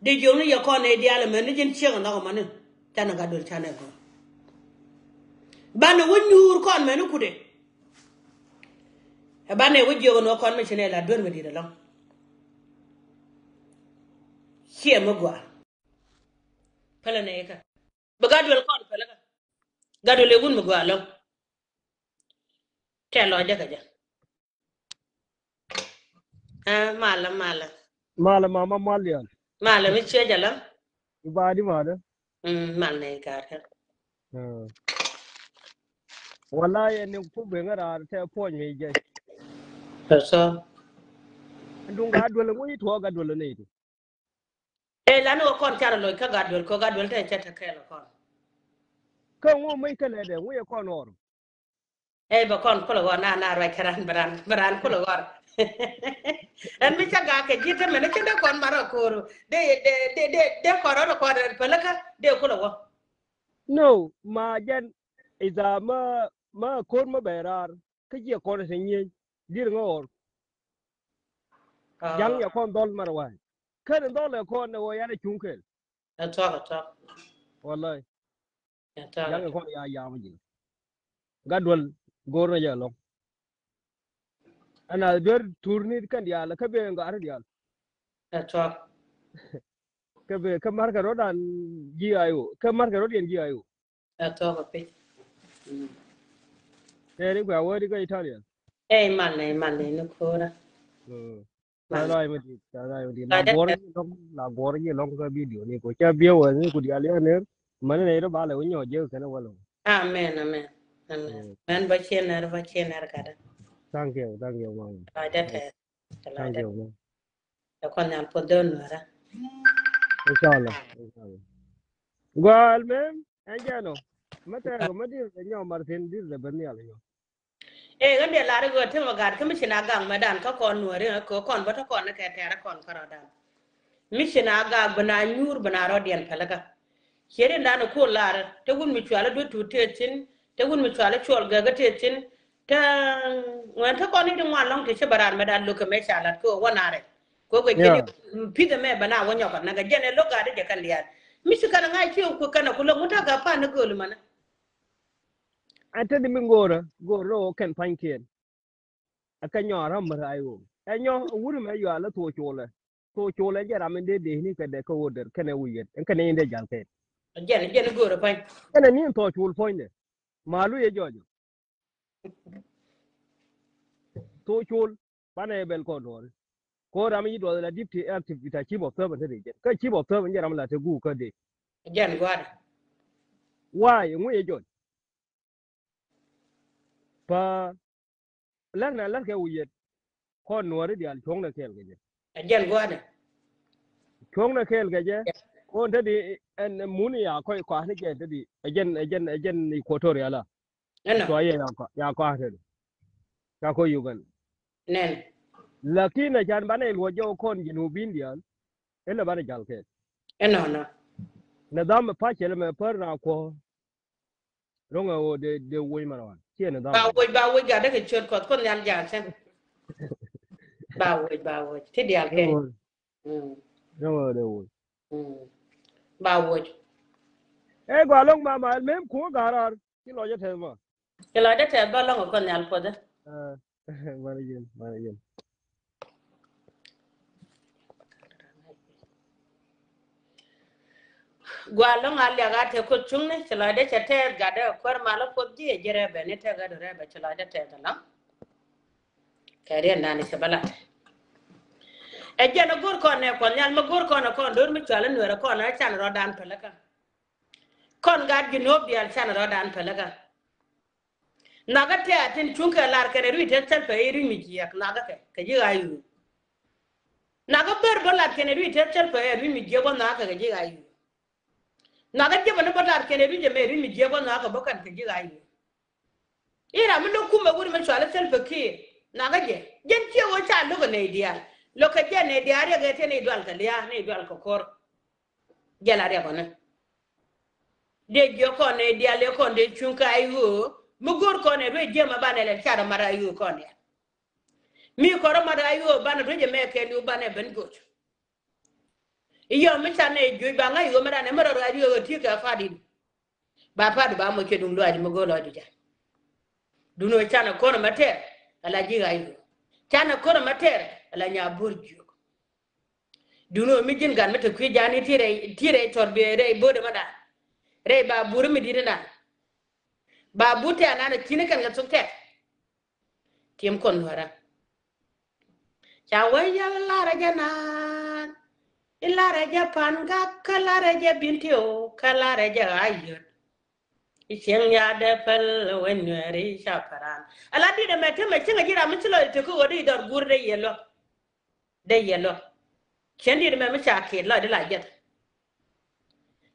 Dee jiök ni yɛ kɔn ɛ diaal ɛmɛn ni ji̱n ciek ɛ nhɔk ɛmɔni. Canɛ gat duel canɛ gɔ̱r. Banɛ wä nyuur kɔn mɛn ni kutdɛ. Ɛ banɛ wä jiök ɛ nhɔk kɔn mi ci nɛ la duer mi di̱t ɛlɔ̱ŋ. Ciɛ mi gɔaa. Pälɛ nɛ ikä. Bi gat duel kɔn pälɛ kä. Gat duel ɛ wun mi gɔaa ɛlɔ̱ŋ. Tɛ lɔcdä kɛ jɛ. Aa, malä, malä. Malä mama mal dial. Malä mi ciec alä. Ibaadi malä. Mm, mal nɛ igar kɛ. Ah. Wallahi ni ku ben ŋa raar tɛ puɔ̱ny mi jɛ. Tɔ sɔ. Duŋ gat duel ŋuci tuɔɔk gat duel ni itu. Ee, lani wä kɔn carɛ loc kä gat duel kɔ gat duel tɛ cɛ tɛ kɛɛl kɔn. Kä ŋu mi kɛ lɛ dɛ ŋu yɛ kɔn ɣɔr. Ey, bɛ kɔn kulɛ ɣɔr na, na ruac kɛ ran, bɛ ran, bɛ ran kulɛ ɣɔr. Ɛn mi ca gak kɛ ji̱ tämɛ ni cin dee kɔn marɔ ko̱o̱r. Dee, dee, dee, dee, dee kɔn rɔdɛ kɔn rɛn pälikä dee kulɛ ɣɔr. No, ma jɛn, idha ma, ma ko̱o̱r ma bɛ raar, kä jiɛ kɔn te nyieny, di̱r ŋä ɣɔr. Ah. Ja̱ŋ yɛ kɔn dhɔl marɔ wa̱a̱. Kän dhɔl yɛ kɔn ɛ ɣɔr yan ɛ cuŋ kɛl. Ɛ tuɔk, ɛ tuɔk. Wallahi. Ɛ tuɔk. Ja̱ŋ kɔn ya yam ji̱. Gat duel go̱o̱r na jɛ lɔŋ. Ɛn a duer tuur ni kɛn diaal kä ben gat diaal. Ɛ tuɔk. Kä ben kä markɛ rot an ji̱ ayo. Kä markɛ rot yɛn ji̱ ayo. Ɛ tuɔk ɛ piny. Mm. Tɛɛri kua wä di kä Italia. Ɛ mal nɛ, mal nɛ ni ko̱ra. Mm. Thank you. Thank you. La guɔr ji̱ lɔŋ, la guɔr ji̱ lɔŋ kä video ni ko ca biɛ wä ni ku dial ya ner. Mani ne ro ba le wä nyɔ je kene wä lɔŋ. Amen, amen. Amen. Mm. Mɛn ba cie ner, ba cie ner kada. Thank you, thank you, mama. Ba jate. Thank you, mama. Cɛ Kuɔth Nhial puɔth dee wä Nuäärä. Inshallah, inshallah. Gɔaa, almuhim, ɛn jɛn ɔ. Mä tɛɛk ɔ, mä di̱r kɛ nyɔk Martin, di̱r kɛ ben nhial nyɔk. Ee, ɣän dee lar i̱ ɣöö temɛ gat kä mi ci na gak mɛ dan kä kɔn Nuääri ɣä kɛ kɔn bä te kɔn ni kɛ tɛɛr kɔn kärɔ̱dan. Mi ci na gak bi na nyuur bi na rɔ̱diɛn pälikä. Ciɛ rin dan i̱ kuɔn lar te wut mi cual i̱ duet tuut tëë thi̱n, te wut mi cual i̱ cuɔl gɛk i̱ tëë thi̱n, te ŋuɛn te kɔn i̱ di ŋuan lɔ̱ŋ ti ci bä raan mɛ dan lo̱k kɛ mɛ ca la̱t kɛ ɣöö wä na rɛc. Kɛ ɣöö guɛc kɛ di pi̱th ɛmɛ bä na wä nyɔk kɛ näk ɛ jɛn ɛ lo̱k gat i̱ jɛ kɛn diaal. Mi ci kɛn ɛ ŋa̱c ci ɣä kuɛ kɛn ɛ ku lo̱k ŋut te gak pan ni gööl mänä. Ɛn te di mi go̱o̱rä, go̱o̱rä ɣöö kɛn pa̱nykiɛn. Ɛ kɛ nyɔk ram mi raay ɣöö. Ɛ nyɔk wut mɛ yual ɛ thok colɛ. Thok colɛ jɛ ram in dee dee ni kɛ dee kä ɣöö der kɛnɛ wi̱i̱ yet. Ɛn kɛnɛ in dee jal kɛn. Jɛn, jɛn go̱o̱rä pa̱ny. Kɛnɛ ni in thok col puɔ̱nydɛ. Malu yɛ jɔjɔ. Thok col. Banɛ bɛl kɔn duɔ̱ɔ̱ri. Ko ram yi duɔth la deputy active bita chief of service te ri jɛn. Kä chief of service jɛ ram la te guu kä dee. Jɛn gua̱a̱dɛ. Why? Ŋu yɛ jɔc? Pa lak na lak kɛ wi̱i̱ yet. Kɔn Nuääri diaal cuɔ̱ŋnɛ kɛɛl kɛ jɛ. Jɛn gua̱a̱dɛ. Cuɔ̱ŋnɛ kɛɛl kɛ jɛ. Kɔn te di ɛn mun ya kɔc kɔa̱ni jɛ te di. Ɛ jɛn, ɛ jɛn, ɛ jɛn Equatoria la. Ɛnɔ. Cua yɛ ya kɔ, ya kɔ atet. Ya kɔ Uganda. Nɛn. Lakin a can banɛ luɔc jɛ kɔn Junubin diaal. Ilɛ banɛ jal kɛ. Ɛnɔ nɔ. Nidham mi pacɛl mɛ pär na kuɔ. Roŋ a wä de, de woc mɛ rɔan. Ciɛ nidham. Ba woc, ba woc gat dee kɛ ciöt Kuɔth, Kuoth Nhial jal cɛn. Ba woc, ba woc. Ti diaal kɛ. Roŋ a wä. Mm. Roŋ a wä de woc. Mm. Ba woc. Ɛ gɔaa loŋ mama, mem kuŋä ga̱raar. Ci lɔcdä tɛth ma. Ci lɔcdä tɛth bä lɔŋ kɔn nhial puɔthä. Ah, mani jin, mani jin. Gua lɔŋ a liak a te Kuoth cuŋni, ci lɔcdä cɛ tɛth gatdä kuäär mal a puɔth ji̱ a ji̱ rɛbɛ ni tɛth gatdä rɛbɛ ci lɔcdä tɛth alɔŋ. Kɛ riɛn dan cɛ bä lat. Ɛ jɛn a go̱r kɔn nɛ Kuɔth Nhial mi go̱r kɔn a kɔn do̱r mi cual a nuɛr a kɔn a can rɔɔdan pälikä. Kɔn gat Junub diaal can rɔɔdan pälikä. Nhɔakä tɛ̈t tin cuŋkɛ lar kɛnɛ rui̱c tɛth thil pɛ i̱ rui̱c mi jiɛk nhɔakä kɛ kɛ ji̱ ɣa̱c ɣöö. Nhɔakä ber bä lat kɛnɛ rui̱c tɛth thil pɛ i̱ rui̱c mi jiɛk bä nhɔakä kɛ ji̱ ɣa̱c ɣöö. Nhɔakä jiɛk bä ni bä lat kɛnɛ rui̱c ɛmɛ rui̱c mi jiɛk bä nhɔakä bä kɛn kɛ ji̱ ɣa̱c ɣöö. I̱ ram mi lo̱k kumɛ wut mi cual i̱ thil pɛ kiir nhɔakä jɛ jɛn ciɛ ɣöö ca lo̱k ɛ nɛy diaal lo̱k kɛ jɛ nɛy diaal riɛk ɛ tëë nɛy dual kɛ lia̱a̱ nɛy dual kɛ ko̱r. Jɛ la riɛk ɔni. Dee jiɛ kɔn ɛ diaal ɛ kɔn dee cuŋ ka i̱ ɣöö mi go̱o̱r kɔn ɛ ruec jiɛm a banɛ lɛ car ɛ mat a i̱ ɣöö kɔn ɛ. Mi kɔr ɛ mat a i̱ ɣöö banɛ ruec ɛmɛ kɛɛliw banɛ ben go̱o̱c. I̱ yɔm mi canɛ i̱ juc ba ŋa̱c i̱ ɣöö mi ranɛ mi rɔ ruac i̱ ɣöö ti̱i̱ kɛ pa̱a̱t in. Ba pa̱a̱t ba moc kɛ duŋ luaac mi go̱o̱r lɔcdu jɛ. Duŋ ɣöö canɛ ko̱r ɛmɛ tɛɛr ala ji̱ ɣa̱c i̱ ɣöö canɛ ko̱r ɛmɛ tɛɛr ala nya bo̱r jiök. Duŋni ɣöö mi ji̱n gat mi te kui̱ ja̱a̱ni ti rɛy ti rɛy tɔr bi rɛy bo̱o̱dɛ mɛ da̱a̱n. Rɛy ba buri mi di̱t inan. Ba bur tɛ̈ anan ɛ ki̱ni kɛn kɛ thok tɛ̈t. Ti̱em kɔn nuäärä. Ca wee yɛl larɛ jɛ naan. I̱ larɛ jɛ pa̱n gak kä larɛ jɛ bin tiw kä larɛ jɛ ɣa̱ yöt. I̱ cieŋ ya̱dɛ päl wee nuɛɛri ca pa̱ran. Ala di̱t ɛmɛ temɛ cieŋ ɛ ji̱ ram mi ci lɔc i̱ tekä ɣöö dee i̱ dɔr guur dee yɛ luäk. Dee yɛ luäk. Cien di̱t ɛmɛ mi ca kiɛt lɔcdɛ la jiɛth.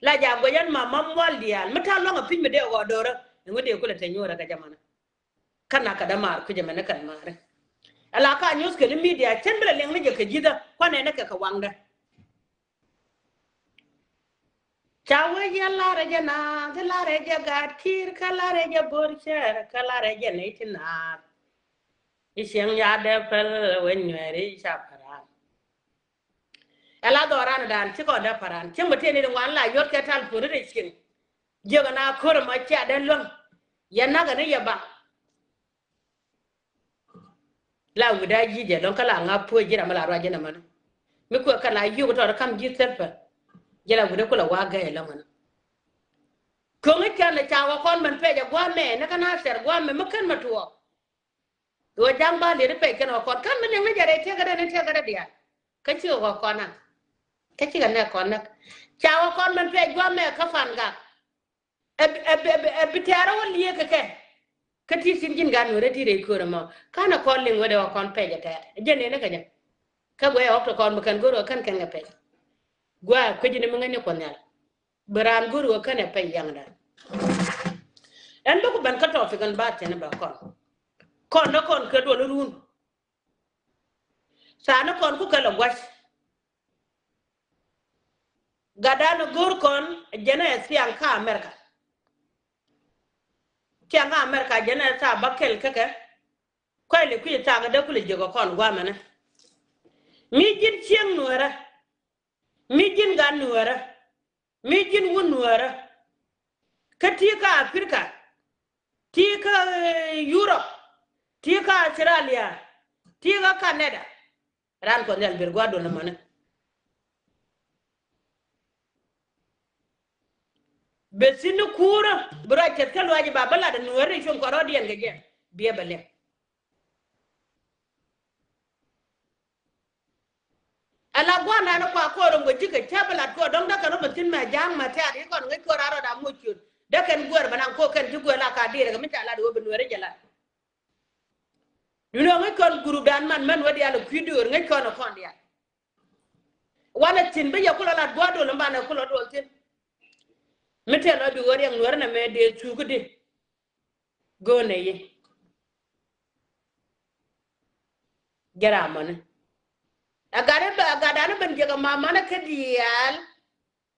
La ja guɛc ɛn ma ma mual diaal mi ta̱a̱ lua̱ŋ ɛ pi̱ny mi dee ɣɔɔ do̱rä. Ɛŋu dee kulɛ te nyuurä kɛ jɛ manä. Kä nak kɛ dämaar kui̱c ɛmɛn ni kɛn maari. Ala ka nyuth kɛn ni midia cien bi lɛ liɛŋ ni jɛ kɛ ji̱thä kuanɛ ni kɛ kɛ waŋdä. Ca wee yɛn larɛ jɛ naath, larɛ jɛ gaat ki̱i̱r, kä larɛ jɛ bo̱r cɛɛr, kä larɛ jɛ nɛy ti naath. I̱ cieŋ ya̱dɛ päl wee nuɛɛri ca pa̱ran. Ɛ la dhɔran dan ci kɔn dee pa̱ran cieŋ bɛ tëë ni di ŋuan la yot kɛ tal puɔ̱ri rɛ cieŋ. Jiäk ɛn a ko̱r ɛmɔ cia dee luäŋ. Yɛ nak ɛn i̱ yɛ baŋ. La wi̱cdä ji̱ jɛ lɔ̱ŋ kä la ŋa̱p puɔ̱c ji̱ ram mi la ruac ji̱n ɛmɛni. Mi kuɛ kɛ la yio̱k tɔt kam ji̱ thil pɛ. Ji̱ la wi̱cdä kulɛ wa̱a̱ gɛy ɛlɔ̱ŋ ɛnɔ. Köŋ i̱ cän ɛ ca wä kɔn mɛn pɛc ɛ gua̱a̱mɛ ni kä na thɛr gua̱a̱mɛ mi ken mɛ tuɔɔk. Ɣöö ja̱ŋ ba liet i̱ pɛc kɛn wä kɔn kän mi liŋ ni jɛ rɛy tiɛkädɛ ni tiɛkädɛ diaal. Kä cikɛ wä kɔn a kä cikɛ nɛk kɔn näk. Ca wä kɔn mɛn pɛc gua̱a̱mɛ kä pa̱n gak. Ɛ bi, ɛ bi, ɛ bi, ɛ bi tɛɛrä wä liek kɛ kɛ. Kä ti thi̱n ji̱n gan wä rɛ ti rɛy köör ɛmɔ. Ka̱n ɛ kɔn liŋ wä dee wä kɔn pɛc ɛ tɛɛr. Ɛ jɛn nɛn ɛ kɛ jɛ. Kä guɛ ɣɔk ti kɔn bi kɛn go̱r ɣä kɛn kɛn kɛ pɛc. Guɛ kuec ni mi ŋäcni Kuɔth Nhial. Bi raan go̱r ɣä kɛn ɛ pɛc yaŋda. Ɛn bä ku ben kä topic ɛn ba thiɛn bä kɔn. Kɔn dä kɔn kɛ duɔl run. Thaani kɔn ku kɛ lɛ gua̱c. Gatdan go̱r kɔn jɛn ɛ thiaŋ kä America. Thiaŋ kä America jɛn ɛ thaak bä kɛl kä kɛ. Kuay li kui̱ thaak dee kulɛ jiök ɛ kɔn gua̱a̱mɛnɛ. Mi ji̱n cieŋ nuäärä. Mi ji̱n gat nuäärä. Mi ji̱n wun nuäärä. Kä ti kä Africa. Ti kä, eh, Europe. Ti kä Australia. Ti kä Canada. Raan Kuɔth Nhial ber gua̱a̱r duɔl ɛmɔni. Bɛ thi̱n ni kuurä bi ruac cɛth kä luaac ba bä lat ɛ nuäärä cuɔ̱ŋ kɔn rɔɔdiɛn kɛ jɛ. Biɛ bɛ lɛm. Ala gua̱a̱r naan kua kɔɔr ŋuɛ ji̱ kɛ cä bä lat kɔɔr dɔ̱ŋ däkɛn rɔ bɛ thi̱n mɛ ja̱a̱ŋ mɛ tɛ̈r i̱ kɔn ŋäc kɔɔr a rɔɔd a muɔc ciöt. Däkɛn guäär bä naŋ kɔɔr kɛn ji̱ guäär la ka di̱i̱r kɛ mi ca lat ɣöö bɛ nuäärä jɛ lat. Duundɛ ŋäc kɔn group dan man män wä diaal ɛ kui̱ döör ŋäc kɔn ɛ kɔn diaal. Wanɛ thi̱n bi yɛ kulɔ lat gua̱a̱r duɔl in banɛ kulɔ duɔl thi̱n. Mi tëë lɔ bi ɣöö riɛk nuäärä nɛ mɛ dee thuukädi. Go̱o̱nɛ yi. Jɛ ram mɔni. Ɛ gat i̱ bɛ, ɛ gat dan i̱ ben jiɛk ɛ mamanɛ kä diaal.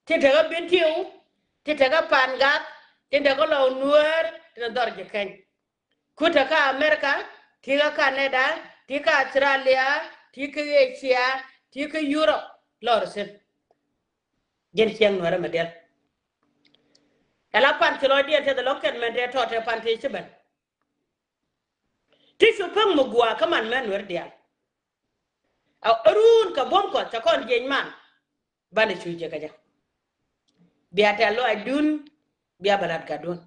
Tin tekɛ Bentiu, tin tekɛ Pangak, tin tekɛ Lɔw Nuäär, tin dhɔr ji̱ keny. Ku tekä America, ti kä Canada, ti kä Australia, ti kä Asia, ti kä Europe, lɔr thi̱n. Ji̱n cieŋ nuäärä mi diɛl. Ala pan ci lɔcdiɛn tɛth lɔ̱ŋ kɛn mɛn tɛ tɔt tɛ pan tëë ci ben. Ti cu päŋ mi gua̱a̱ kä man mɛn nuäär diaal. A run kɛ buɔ̱m Kuɔth cɛ kɔn jiɛc man. Banɛ cu jɛ kä jɛ. Bia tɛ̈th lɔaacdun, bia bɛ lat gatdun.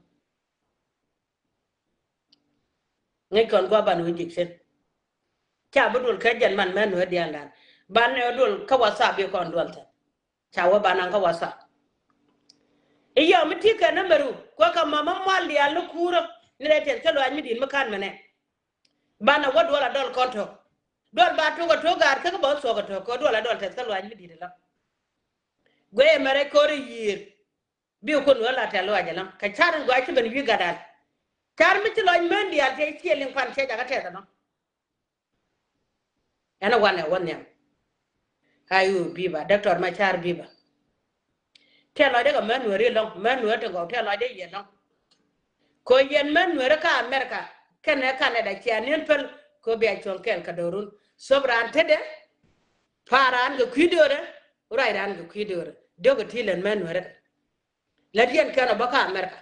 Ŋäc kɔn gua̱a̱ banɛ wä ji̱k thi̱n. Ca bi duɔl kä jɛn man mɛn nuäär diaal dan. Banɛ wä duɔl kä WhatsApp bi kɔn duɔl thi̱n. Ca wä ba naŋ kä WhatsApp. I̱ yɔm i̱ ti kɛ nä mɛru kuɛ kɛ mama mual diaal ni kuurä ni rɛy tɛth kä luaac mi di̱i̱t mi ka̱n mɛnɛ. Banɛ wä duɔl a dɔl kɔn to̱k. Duɔl ba tok a tok gaat kä kä bä thuɔk a tok kɛ duɔl a dɔl tɛth kä luaac mi di̱i̱t ɛlɔ. Guɛ mɛ rɛy ko̱r i̱ yiëër. Bi kun wä la tɛth luaac ɛlɔ kɛ car in gua̱a̱c ci ben wi̱i̱ gatdan. Car mi ci lɔc män diaal tɛ ciɛ liŋ pan cɛ jakä tɛth ɛlɔ. Ɛn wanɛ wä nhiam. Ayu biba, Doctor Machar biba. Tɛth lɔcdɛ kɛ män nuäri lɔŋ, män nuäri ti gɔw tɛth lɔcdɛ yɛ lɔŋ. Ko yɛn män nuäri kä America kɛnɛ Canada cia ni̱n päl ko bia cuɔ̱ŋ kɛɛl kɛ do̱run. Thop raan tetdɛ, pa̱a̱r raan kɛ kui̱ do̱rɛ, ruac raan kɛ kui̱ do̱rɛ. Diɔ̱k ɛ ti lɛn män nuäri kɛ. Lät yɛn kɛn ɔ bä kä America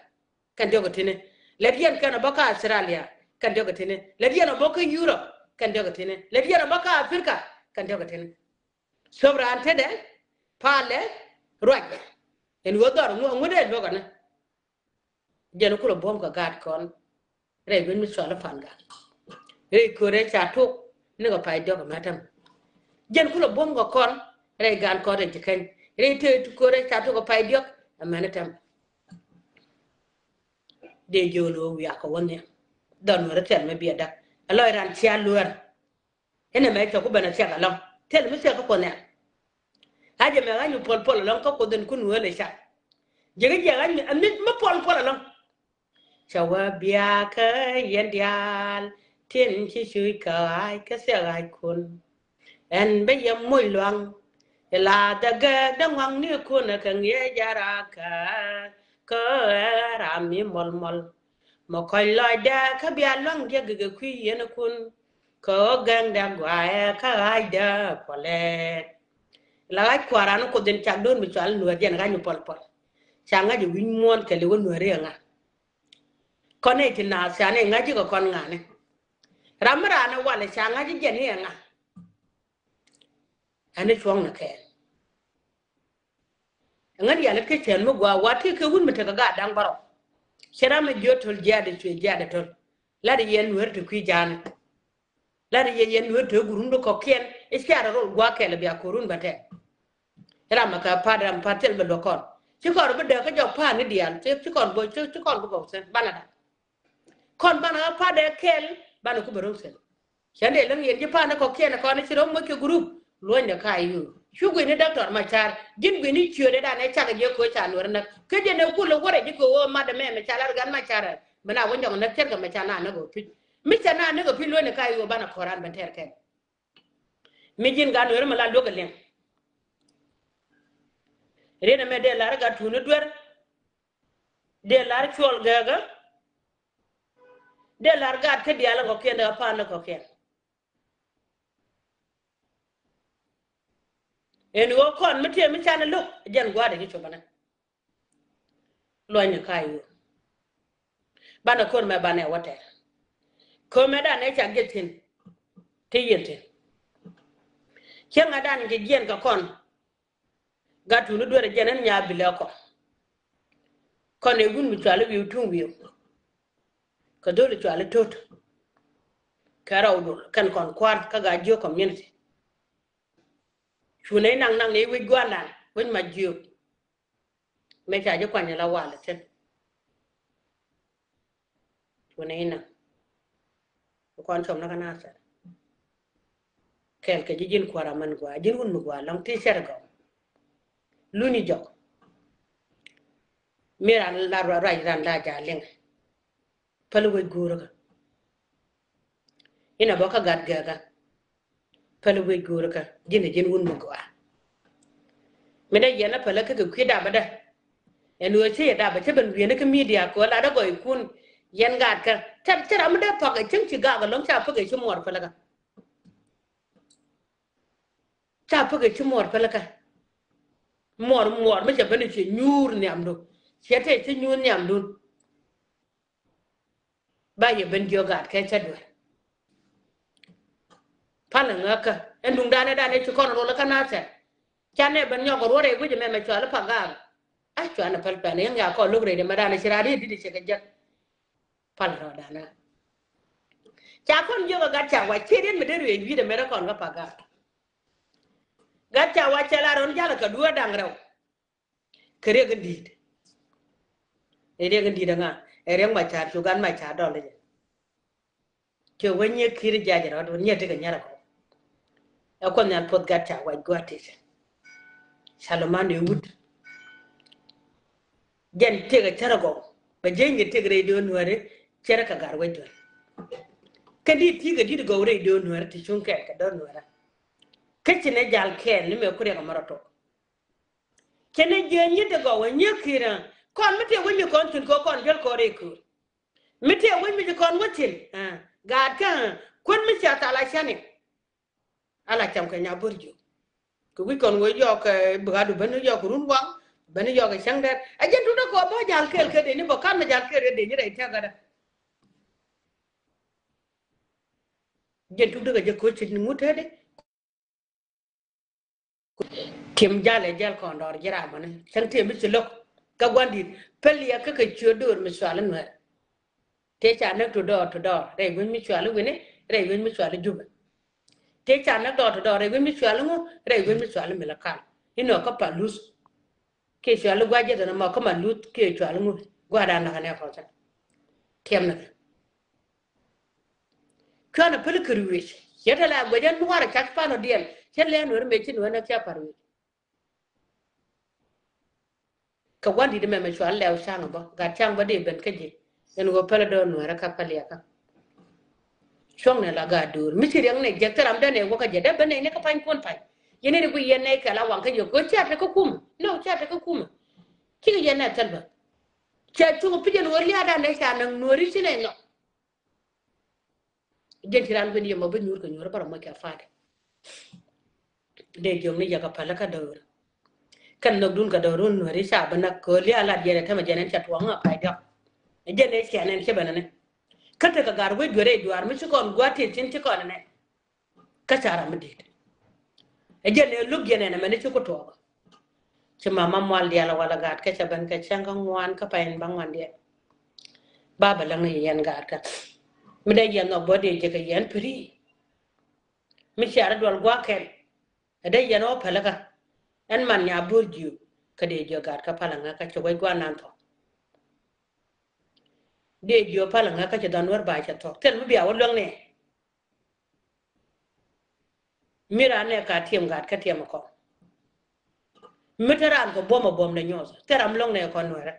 kɛn diɔ̱k ɛ tini. Lät yɛn kɛn ɔ bä kä Australia kɛn diɔ̱k ɛ tini. Lät yɛn ɔ bä kä Europe kɛn diɔ̱k ɛ tini. Lät yɛn ɔ bä kä Africa kɛn diɔ̱k ɛ tini. Thop raan tetdɛ, palɛ, ruacdɛ. Ɛn ɣöö dhɔr ŋu, ŋu dee luɔk ɛnɛ. Jɛn kulɛ buɔ̱m kɛ gaat kɔn. Rɛy ben mi cɔal i̱ Pangak. Rɛy köörɛ ca tok ni kɛ pay diɔ̱k ɛmɛ tɛm. Jɛn kulɛ buɔ̱m kɛ kɔn rɛy gaan kɔn rɛy ji̱ keny. Rɛy tëë köörɛ ca tok kɛ pay diɔ̱k ɛmɛn tɛm. Dee jiöl ɣöö wiak kɛ wä nhiam. Dhɔr nuäri thil mi biɛ dak. Ɛ lɔc ran cia luäär. Inɛ mɛ cɛ ku ben a thiak ɛlɔ̱ŋ. Thil mi thiak kä Kuoth Nhial. A jɛ mɛ ɣa̱ny mi puɔl puɔl ɛlɔ̱ŋ kä Kuoth in kun wee lɛ ca. Jɛ kä jɛ ɣa̱ny mi, mi, mi puɔl puɔl ɛlɔ̱ŋ. Cɛ wä biakä yɛn diaal tin ci cuc kä ɣaac kä thiak ɣaackun. Ɛn bä yɛ moc luaŋ. Ila dhɛ gɛɛk dɛ ŋuaŋnikun ɛ kɛ ŋi̱eec jarakä kä ɛ ram mi mɔl mɔl. Mɛ kɔc lɔcdɛ kä bia luaŋ diɛ gikɛ kui̱ yɛn kun. Kä ɣä gɛŋdɛ guayɛ kä ɣaac dɛ puɔlɛ. La ɣaac kua̱ran Kuoth in cak do̱n mi cual nuäär jɛn ɣaac mi puɔl puɔl. Ca ŋa̱c ɛ wi̱c muɔ̱ɔ̱n kɛ li wä nuääri ɛ ŋa̱. Kɔn nɛy ti naath ca nɛy ŋa̱c ji̱ kɛ kɔn ŋa̱ni. Ram mi raan ɛ walɛ ca ŋa̱c ji̱ jɛn i̱ ɛ ŋa̱. Ɛn i̱ cuɔ̱ŋ ni kɛɛl. Ɛŋän yal i̱ kä cɛn mi gua̱a̱ wa ti kɛ wut mi tekɛ gaat da̱ŋ bärɔw. Cɛ ram mi jiöt töl jiaat i̱ cuɛ jiaat i̱ töl. Lat i̱ yɛn nueer ti kui̱ ja̱a̱ni. Lat i̱ yɛn nueer ti gurun di kɔ̱kiɛn i̱ ciaat i̱ rol gua̱a̱ kɛl i̱ bia ko̱run bä tɛk. I̱ ram mi kɛ pa̱t ram pa̱t thil bä luäk kɔn. Ci kɔn bi dääk kä jɔk pa̱a̱n ni diaal ci, ci kɔn bä, ci, ci kɔn bi gɔw thi̱n banɛ da̱k. Kɔn banɛ ɣä pa̱t dee kɛl banɛ ku bä ro̱ŋ thi̱n. Cɛn dee läŋ yɛn ji̱ pa̱a̱n ni kɔ̱kiɛn kɔn i̱ ci rɔ̱ moc kɛ gurup. Luɔ̱nydɛ ka i̱ ɣöö cu gui̱ni Doctor Machar, ji̱n gui̱ni ciötdɛ dan ɛ cak jɛ köö ca Nuäär näk. Kä jɛn ɛ kulɛ wärɛ ji̱ kɛ ɣöö mat ɛmɛ mɛ ca lar gan Machar ɛ. Bi na wä nyɔk näk cɛr kɛ mɛ ca na näk ɛ pi̱c. Mi ca na näk ɛ pi̱c luɔ̱nydɛ ka i̱ ɣöö banɛ kɔran ben tɛr kɛn. Mi ji̱n gan Nuäär mɛ la luäk ɛ liŋ. Riet ɛmɛ dee lar gat Tuni Duer. Dee lar Cuɔl Gɛɛkä. Dee lar gat kä diaal ɛ kɔkiɛn dee kä pa̱a̱n ɛ kɔkiɛn. Ɛn ɣöö kɔn mi tëë mi canɛ lo̱k jɛn gua̱a̱r dee ci cop ɛnɛ. Luɔ̱nyni ka i̱ ɣöö banɛ ko̱r mɛ banɛ wä tɛr. Ko̱r mɛ danɛ cak jɛ thi̱n. Ti yɛn thi̱n. Cieŋ a dan jɛ jiɛn kɛ kɔn. Gat Tuni Duer jɛn ɛn nyaa bilɛ kɔ. Kɔn ɛ wun mi cuali wi̱i̱ tuŋ wi̱i̱. Kɛ dho̱li cuali Tot. Kɛ rɛw dul kɛn kɔn kua̱r kä Gaa-jiök community. Cu nɛy naŋ naŋ nɛy wec gua̱a̱rdan wec Majiök. Mëë ca ji̱ kuany ala wal thi̱n. Cu nɛy naŋ. Kɔn com ni kä Nathɛr. Kɛɛl kɛ ji̱ ji̱n kuäär amäni gɔaa, ji̱n wun mi gɔaa lɔ̱ŋ ti cɛr gɔw. Luni jɔk. Mi ran la ruac ran la ja̱ liŋ. Päl wec guurä kä. Inɛ bä kä Gat Gɛɛkä. Päl wec guurä kä. Ji̱n ɛ ji̱n wun mi gɔaa. Mi dee yɛn a päl kä kɛ kui̱ dapä dɛ. Ɛn ɣöö ci yɛ dapä ci ben wi̱i̱ni kä media kɛ ɣöö lat a gɔɔykun yɛn gaat kä. Cɛ, cɛ ram mi dee pa̱k ɛ cieŋ ci gak ɛlɔ̱ŋ ca päk ɛ ci muɔɔr päl kä. Ca päk ɛ ci muɔɔr päl kä. Muɔɔr, muɔɔr mi cɛ ben ci nyuur nhiamdu. Ciɛ tëë ci nyuur nhiamdun. Ba yɛ ben jiök gaat kɛ cä duer. Palä ŋäkä ɛn duŋdan ɛ dan ɛ ci kɔn rol kä Nathɛr. Canɛ ben nyɔk ruɔr ɛ guic ɛmɛ mɛ cuali Pagak. A cuanɛ päl pɛn yɛn ŋa kɔn lo̱k rɛy dɛ mɛ dan ɛ ci raar i̱ di̱t ɛ cɛ kɛ jek. Palä rɔɔdan ɛ. Ca kɔn jiök ɛ Gat Cak Wac ci riet mi dee ruëëc wi̱i̱dɛ mɛ rɛ kɔn kä Pagak. Gat Cak Wac cɛ la rɔn jalɛ kɛ dueer da̱ŋ rɛw. Kɛ riɛk in di̱i̱t. Ɛ riɛk in di̱i̱t ɛŋa? Ɛ riɛk Macar cu gan Macar dɔl jɛ. Cɛ wä nyiek Kiir jac rɔɔd wä nyiek tekɛ nyarɛ kɔ. Ɛ Kuoth Nhial puɔth Gat Cak Wac gua̱a̱th tëë cɛ. Ca lɔ man ɛ wut. Jɛn tekɛ cärɛ gɔw bɛ jeny kɛ tekɛ rɛy do̱n Nuääri cärɛ kɛ gar wec duer. Kɛ di̱t ti̱i̱ kɛ di̱t gɔw rɛy do̱n Nuääri ti cuŋ kɛɛl kɛ do̱n Nuääri. Kä ci nɛ jal kɛɛl ni mɛ ku riɛk ɛmɛ rɔ tok. Cɛ ni jiɛ nyi ti gɔw ɛ nyiek Kiir ɛ. Kɔn mi tëë wec mi kɔn thi̱n kɛ kɔn jäl kɔn rɛy köör. Mi tëë wec mi ci kɔn wä thi̱n. Gaat kä kuän mi cia thal a cani. Ala cam kɛ nya bo̱r jiök. Kɛ wi̱c kɔn wä yɔɔk kɛ bikadu ben yɔɔk run waŋ ben yɔɔk kɛ cäŋ dɛr. Ɛ jɛn tut dä kɔ bä jal kɛɛl kɛ deni bä kan mi jal kɛɛl kɛ deni rɛy tɛk ɛ dä. Jɛn tut dä kɛ jɛ ko̱ ci ŋut tɛt di. Tim jalɛ jal kɔn dɔɔr ji̱ ram mani cäŋ tim mi ci lo̱k. Kä gua̱n di̱t päl yɛ kä kɛ ciöt döör mi cual i̱ Nuɛr. Tëë ca näk to dɔɔr to dɔɔr rɛy wec mi cual i̱ Wi̱ni rɛy wec mi cual i̱ Jubɛ. Tëë ca näk dɔɔr to dɔɔr rɛy wec mi cual i̱ ŋu rɛy wec mi cual i̱ Milakal. Inɔ kä Paluth. Kiɛ cual i̱ gua̱c jɛ thin ɛmɔ kä Maluth kiɛ cual i̱ ŋu gua̱a̱r da̱a̱n näk anɛ kɔn cä. Tiɛm näk. Cuanɛ päl kär wi̱i̱c cɛ te la guɛc ɛn nuaar ɛ cak pan ɔ diɛl cɛ lɛ nuɛr mëë ci nuɛr nɛ cia par wi̱i̱c. Kɛ gua̱n di̱t ɛmɛ mɛ cual lɛw ca̱ŋ bä gat ca̱ŋ bä dee ben kä ji̱. Ɛn ɣöö pälä dɔɔr nuɛrä kä päl yakä. Cuɔ̱ŋnɛ la gaat do̱r mi ci riɛŋnɛ jek thil ram dee nɛ wä kä jɛ dee ben nɛy ni kä pa̱ny kuɔn pa̱ny. Yɛn ni ri guiy yɛn nɛy kɛ la waŋ kä jɛ kɛ ɣöö cia te kä kumɛ nɔ cia te kä kumɛ. Cikɛ yɛn nɛ thil bä. Cia cuŋ pi̱c ɛn ɣöö lia̱a̱dan dee ca näk nuɛri ci nɛy nhɔk. Jɛn ci ran guin yɛ mɔ bi nyuur kɛ nyuur bärɔ mɔc kɛ fa̱a̱dɛ. Dee jiɔk ni yɛ kɛ päl kä dɔɔr. Kɛn nhök dun kɛ dɔɔr run nuɛri ca bi näk kɛ ɣöö lia̱a̱ lat yɛn ɛ tämɛ jɛn ɛn ca tuɔɔŋ ɛ pay diɔk. Jɛn ɛ ciɛn ɛn ci bɛn ɛnɛ. Kä tekɛ gar wec duer ɛ duaar mi ci kɔn gua̱a̱th tin ci kɔn ɛnɛ. Kä ca ram mi di̱i̱t. Ɛ jɛn ɛ lo̱k yɛn ɛn ɛmɛn ci ku tuɔɔk. Ci mama mual diaal wala gaat kä cɛ ben kɛ cäŋ kä ŋuan kä pɛn ba ŋuan diɛn. Ba bɛ läŋ yɛn gaat kä mi dee yɛn nhɔk bä dee jɛ kɛ yɛn piri. Mi ciarɛ dual gua̱a̱k kɛn ɛ dee yɛn ɔ päl kä. Ɛn man nya bo̱r jiök kä dee jiök gaat kä pal aŋä kä ci wec gua̱a̱k nan thɔk. Dee jiök pal aŋä kä ci dhɔn wär ba cɛ thɔk thil mi bia wä luäŋ nɛ. Mi raan nɛ ka tiɛm gat kä tiɛm kɔn. Mi te raan kɛ buɔm a buɔm dɛ nyuɔth thil ram loŋ nɛ kɔn nuɛrɛ.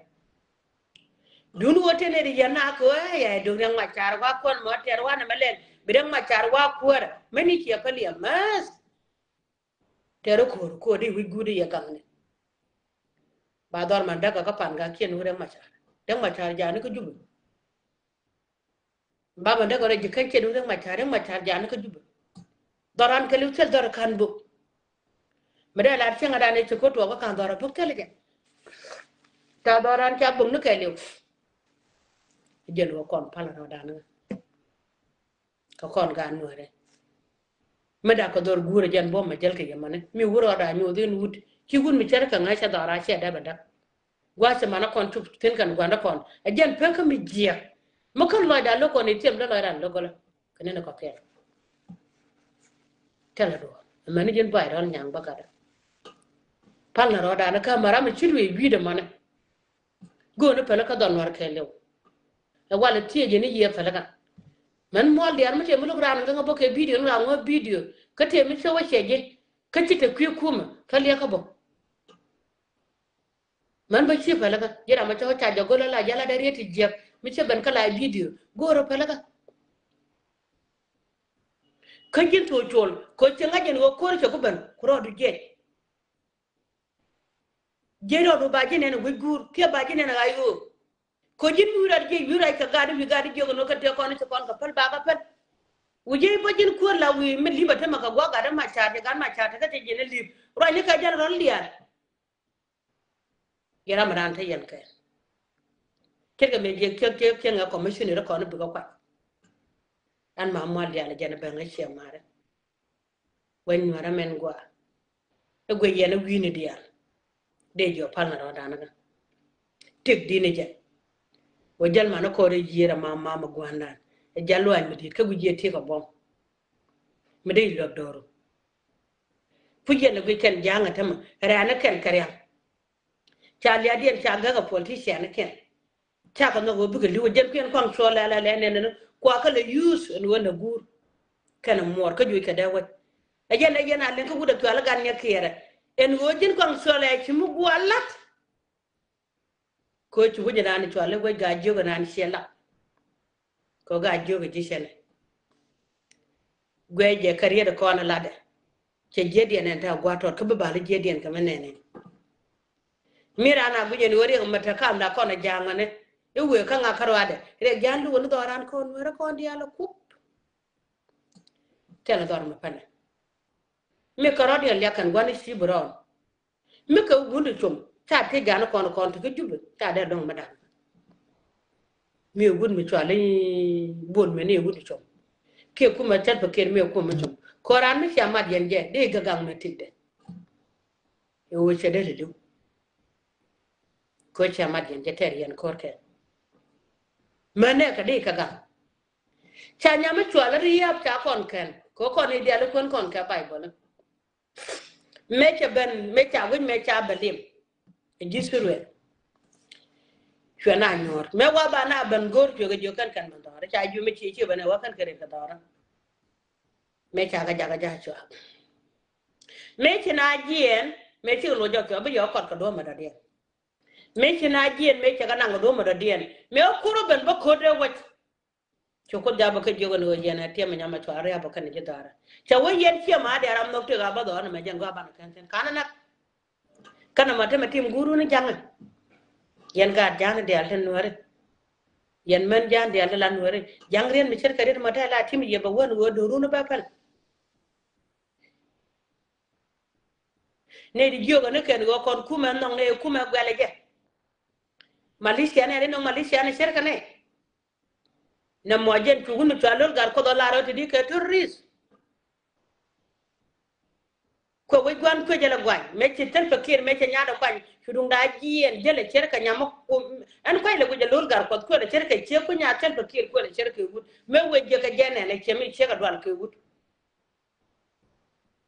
Dun wä te nɛ di yɛn na kɛ wä ya duk Riɛk Macar wa kuɔn mɔ tɛr wa nɛ mɛ lɛl bi Riɛk Macar wa kuɔrɛ mɛ ni ciɛ pä liɛm mɛs. Tɛr ko̱r ko̱r di wi̱c guut di yɛ gaŋni. Ba dhɔr man däk kä pan ga kiɛn wä Riɛk Macar. Riɛk Macar jani kä Jubɛ. Baba dek rɔ ji̱ kä cɛ duŋ Riɛk Macar, Riɛk Macar jani kä Jubɛ. Dhɔran kɛ liw thil dhɔr kan buk. Mi dee lar cieŋ adan ɛ ci ko̱ tuɔɔk kä kan dhɔr a buk thil jɛ. Ta dhɔran ca buk ni kɛ liw. Jɛn wä kɔn pal rɔ dan ŋa. Kä kɔn gan nuɛrɛ. Mi dak kɛ dhɔr guur a jɛn buɔm a jɛl kɛ yɛ mani mi wur rɔ da nyuɔth in wut ci wut mi cɛr kɛ ŋa̱c ca dhɔr a cɛ dɛp a däk. Gua̱a̱th cɛ manä kɔn cuk thi̱n kɛn gua̱ndä kɔn ɛ jɛn pek kä mi jiɛk. Mi kän lɔcda lo̱k kɔn i̱ tiɛm dee lɔcdan lo̱k gɔlä kɛ ni ni kɔkiɛn. Tɛlɛ duɔ̱ɔ̱r ɛmɛni ji̱n buay rɔl nyaŋ bä gatdä. Pal ni rɔɔdan kä mɛ ram mi ci luëë wi̱i̱dɛ mɔnɛ. Go̱o̱ni pälä kä dhɔn nuɔr kɛɛliw. Ɛ walɛ thiecɛ ni yiëë pälä kä. Mɛn muɔl diaal mi tëë mi lo̱k raan kä ŋä bä kɛ bidio ni ram ŋä bidio kä tëë mi cä wä cɛ ji̱ kä ci te kui̱ kumä kä liɛkä bä. Män bä ci pälikä ji̱ ram a cä ca jɛ go̱l ala jala dee riet ti jiɛk mi cä ben kä la bidio go̱o̱rä pälikä. Kä ji̱n tuɔɔk cuɔl kɛ ci ŋa̱c jɛn ɣöö ko̱r cɛ ku ben ku rɔɔdu jiɛc. Jiɛc rɔɔdu ba ji̱ nɛn a wi̱c guur kiɛ ba ji̱ nɛn a ɣa̱c ɣöö kɛ ji̱n wi̱i̱ rat jiɛc wi̱i̱ rat kɛ gat wi̱i̱ gat jiɛk nɔ kä tëë kɔn ci kɔn kɛ päl ba kä päl. Wi̱c jiɛc bä ji̱n kuäär la wi̱i̱ mi li̱p a tämɛ kɛ gua̱a̱k gat ma ca̱a̱t kɛ gat ma ca̱a̱t kɛ kɛ ji̱n li̱p ruacni kɛ jɛn rɔl diaal. Yɛ ram ran te yɛn kɛ. Ce̱tkɛ mëë jiɛ kiɛk kiɛk kiɛk ŋɛ commissioner kɔn bikɛ kuac. An ma mual diaal jɛn bɛn ŋä ciɛ marɛ. Wec nuɛrɛ mɛn gua. Ɛ guic yɛn ɛ wi̱i̱ni diaal. Dee jiɔ pal na rɔɔdan kä. Tik di̱n ɛ jɛ. Wä jäl man ɛ kɔɔr ɛ yier ɛ ma ma ma gua̱ndan. Ɛ jal luac mi di̱i̱t kä guic jiɛ tik ɛ buɔ̱m. Mi dee i̱ luäk do̱ru. Puc yɛn ɛ guic kɛn ja̱a̱ŋ ɛ tämɛ rɛ̈ɛ̈n ɛ kɛn kɛ ria̱ŋ. Ca lia̱a̱diɛn ca gäk ɛ politician ɛ kɛn. Ca kɛ nhɔk ɣöö bikɛ li̱w ɛ jɛn kuiɛn kɔaŋ cuɔl lɛl ɛ lɛn ɛn ɛn kua kä lɛ yuuth ɛn ɣöö nɛ guur. Kɛn ɛ muɔɔr kä juuc kɛ dee wec. Ɛ jɛn ɛ jɛn a liŋ kä wut ɛ cual ɛ gan nyɛ kiɛɛrɛ ɛn ɣöö ji̱n kɔaŋ cuɔl ɛ ci mi guɔ la̱t. Kɛ ɣöö ci wec ɛ naan cual i̱ wec gaa jiök ɛ naan ciɛ lak. Kɛ ɣöö gaa jiök ɛ ji̱ cɛnɛ. Guɛc jɛ kä riet ɛ kɔn ɛ latdɛ. Cɛ jiɛtdiɛn ɛn te a gua̱a̱r tɔt kä bi bal i̱ jiɛtdiɛn kɛ mi nɛn ɛn. Mi raan a guic ɛn ɣöö riɛk mɛ te kam da kɔn ɛ ja̱a̱ŋ ɛnɛ i̱ wëë kä ŋa̱k kä ruaadɛ riɛk ja̱a̱ŋ luk ɛn i̱ dhɔran kɔn nueerä kɔn diaal ɛ kup. Tɛl ɛ dhɔr mɛ pänɛ. Mi kärɔ̱diɛn liak kɛn gua̱n i̱ ci bi rɔɔn. Mi kɛ wut ni com ca ti gan kɔn kɔn ti kä Jubɛ ca dee dɔŋ mi da̱ŋ. Mi wut mi cual i̱ buɔl mi ni wut ni com. Kiɛ kumɛ cät bɛ kiɛn mi ɛ kumɛ com kɔran mi cia mat yɛn jɛ dee gɛ gaŋ mi tikdɛ. I̱ wee cɛ dee liliw. Kɛ cia mat yɛn jɛ tɛr yɛn kɔr kɛ. Mɛ nɛ kɛ dee kɛ gaŋ. Ca nyam mi cual i̱ ria̱a̱p ca kɔn kɛn kɛ kɔn i̱ dial i̱ kuɛn kɔn kɛ Baibol. Mëë cɛ ben mëë ca wi̱c mëë ca bɛ lim. Ɛ ji̱ Ithɛrɛl. Cuɛ na nyuɔ̱ɔ̱r mëë wa ba na ben go̱o̱r cuɛ kɛ jiök kɛn kɛn mɛ dhɔr ca jiök mëë ci ci ben ɛ wa kɛn kɛ rin kɛ dhɔr. Mëë ca kɛ jakä ja̱ cuak. Mëë ci na jiɛɛn mëë cikɛ luɔc jɔk cuak bi yɔ kɔt kɛ duɔ̱ɔ̱mɛ dɔ̱diɛn. Mëë ci na jiɛɛn mëë cɛ kɛ naŋ kɛ duɔ̱ɔ̱mɛ dɔ̱diɛn mëë wä kur wä ben bä ko̱t dee wec. Cu Kuoth jabä kä jiök ɛn ɣöö yɛn ɛ tiɛm ɛ nyam ɛ cua ria̱p ɛ kɛn ji̱ dhaarä. Cɛ wee yɛn ciɛ ma diaal ram nhɔk tëëk a bä dhɔɔn ɛmɛ jɛn gɔaa banɛ kɛn thi̱n kanɛ näk. Kɛnɛ ma temɛ tim guurun i̱ ja̱ŋɛ. Yɛn gaat ja̱a̱n diaal tin nuääri. Yɛn män ja̱a̱n diaal tin la nuääri ja̱ŋ riet mi ce̱tkɛ riet ma te la tim yɛ bɛ wän ɣöö do̱run i̱ bɛ päl. Nɛy ti jiök ɛn i̱ kɛn ɣöö kɔn kumɛ nhɔk nɛy kumɛ guɛl ɛ jɛ. Malaysia nɛ ri nhɔk Malaysia nɛ ce̱tkɛ nɛy. Nɛ mɔ jɛn cu wun mi cua lo̱l gar Kuoth ɔ lar ɔ ti di kɛ terrorist. Kuɛ wec gua̱n kuecä lɛ gua̱ny mëë ci Salva Kiir mëë cɛ nyaatdɛ kuany cu duŋda jiɛɛn jälɛ ce̱tkɛ nyam ɔ. Ɛn kuac lɛ wec ɛ lo̱l gar Kuɔth kuël ɛ ce̱tkɛ ciek ku nyaat Salva Kiir kuël ɛ ce̱tkɛ wut mëë wec jiɛ kɛ jɛn ɛn ɛ ciɛ mi ciek ɛ dual kɛ wut.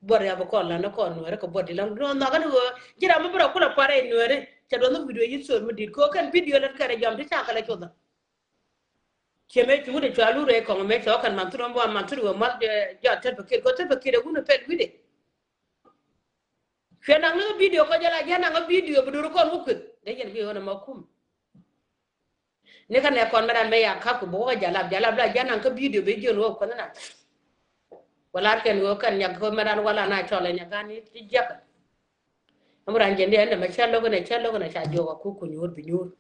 Buɔt riap kɔn lan ni kɔn nuɛri kɛ buɔt di lan duɔn nhɔk ni ɣöö ji̱ ram mi bi rɔ kulɛ puarɛ nuɛri. Cɛ duɔn ni wi̱i̱ duɛ yi̱th sol mi di̱t kɛ ɣöö kɛn bidio lät kɛn rɛ jɔm ti ca kɛ lɛ cuɔth. Cɛ mëë ci wut ɛ cɔal wut ɛ kɔŋ mëë cɛ ɣɔ̱kɛn man thut ɔm bua man thut wä mal jɔt Salva Kiir kɔ Salva Kiir ɛ wun ɛ pɛl wi̱dɛ. Cuɛ naŋ ni kä video kɔ jɛ la jɛ naŋ kä video bi dur kɔn wä kueth dee jɛn bi ɣän ɛ ma kum. Ni kä nɛ kɔn mɛ dan mɛ ya kap kɛ buk wä jalap jalap la jɛ naŋ kä video bi jiön wä kueth na. Wala kɛn wä kɛn nyak kä mɛ dan wala na cɔl ɛ nyak gan ni jiäk. Ɛm ran jɛn di ɛn dɛ mɛ cɛ lo̱k ɛn ɛ cɛ lo̱k ɛn ɛ ca jiɔk a kuk ku nyuur bi nyuur.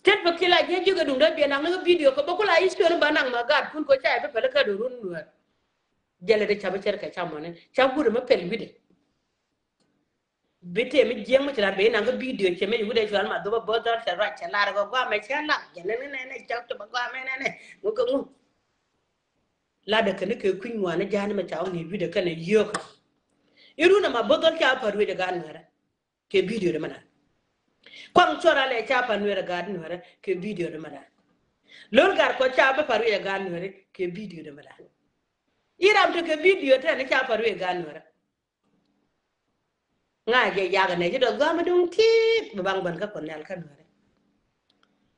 Tet bɛ kila jɛ jiök ɛ duŋ dee biɛ naŋ ni kä video kɛ bä kula i̱ ciöni ba naŋ ma gaat kun ko ca ɛ bi pɛl kä dee run nuɛɛr. Jɛlɛ di ca bi cɛr kɛ ca mɔni ca wut ɛmɛ pɛl wi̱dɛ. Bi tëë mi jiɛŋ mi ci lat ben naŋ kä video cɛ mi wut ɛ cual ma dhop ɛ bo̱th dɔr cɛ ruac cɛ lar kɛ guamɛ cɛ lak jɛn ni nɛnɛ cɛ tɔp ɛ guamɛ nɛnɛ ŋu kɛ ŋu. Lat ɛ kɛn kɛ kui̱ny ŋuani ja̱a̱n mɛ ca wä ŋi̱i̱c wi̱dɛ kɛn ɛ yio̱k. Irun ɛma bo̱th dɔr ca pa̱r wecɛ gaat nuɛrɛ kɛ video dɛ mɛ da̱a̱n. Kuaŋ cuɔr alɛ ca pa̱r nuɛrɛ gaat nuɛrɛ kɛ video dɛ mɛ da̱a̱n. Lo̱l gat kuɔth ca bi pa̱r wecɛ gaat nuɛrɛ kɛ video dɛ mɛ da̱a̱n. Iram te kɛ video tɛn ca pa̱r wecɛ gaat nuɛrɛ. Ŋa̱c jɛ yak nɛ ci dɔ̱k gɔ̱a̱m duŋ ti̱i̱t bi baŋ bän kä kuɔth nhial kä nuɛrɛ.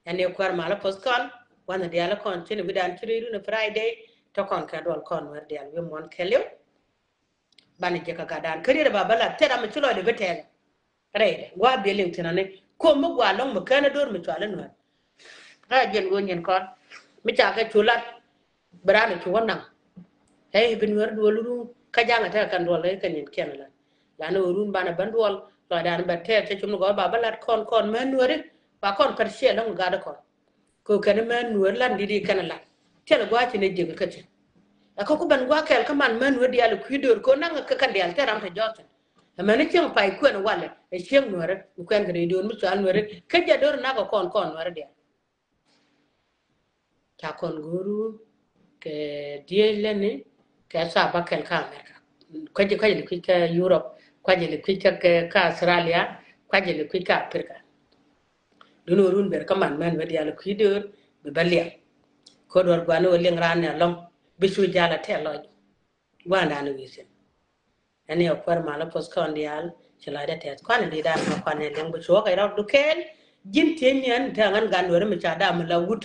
Ɛn ni kuäär malä poth kɔn wanɛ diaal kɔn cin wi̱dan ci rɔ̱ run Friday. Tɔ kɔn kɛ duɔl kɔn nuɛr diaal wi̱i̱ muɔ̱n kɛliw. Banɛ jɛ kä gatdan kä riet ɛ ba bä lat tɛt ram mi ci lɔcdɛ bi tɛɛl. Rɛydɛ gua̱a̱ biɛ liŋ thin ani kom mi gua̱a̱ lɔ̱ŋ mi kɛn ɛ do̱r mi cual inuɛr. Kä jɛn ɣöö nyin kɔn mi ca kɛ cu lat. Bi raan cu wä naŋ. Ɛ bi nuɛr duɔl run kä jaŋ ɛ tekɛ kɛn duɔl ɛ kɛ nyin kiɛn ɛ lat. Lan ɣöö run banɛ ben duɔl lɔcdan bɛ tɛɛr cɛ cum ni gɔɔr ba bä lat kɔn kɔn män nuɛri. Ba kɔn pɛr ciɛ lɔ̱ŋ gat kɔn. Kɛ kɛn män nuɛr lan dit i̱ kɛn lat. Tiɛl gua̱a̱ ci ni jiäk kä ti. Ɛ kä ku ben gua̱a̱ kɛl kä man män nuɛr diaal i̱ kui̱ döör kɛ naŋ kä kɛn diaal tɛɛr ram te jɔɔth thin. Ɛ män i̱ cieŋ pay kuɛn walɛ ɛ cieŋ nuɛri mi kuɛn kɛ rɛy döör mi cual nuɛri kä jɛ döör nak kɛ kɔn kɔn nuɛri diaal. Ca kɔn go̱o̱ru kɛ diee leni kɛ thaap bä kɛl kä America. Kuacɛ kuacɛ li kui̱ kä Europe, kuacɛ li kui̱ kä kä Australia, kuacɛ li kui̱ kä Africa. Dun wä run ber kä man män wä diaal kui̱ döör bi bä liɛŋ. Ko̱ duɔr guani wä liɛŋ raan ni alɔŋ bi cu jal a tɛl lɔc. Gua̱a̱ndan wi̱i̱ thi̱n. Ɛn yɛ kuäär malä poth kɔn diaal ci lɔcdä tɛth kuan in di̱i̱dan ma kuan in liŋ bi cuɔk kɛ rɔk dukɛɛl. Ji̱n tiec ni ɛn te ŋän gan dueeri mi ca dam mi la wut.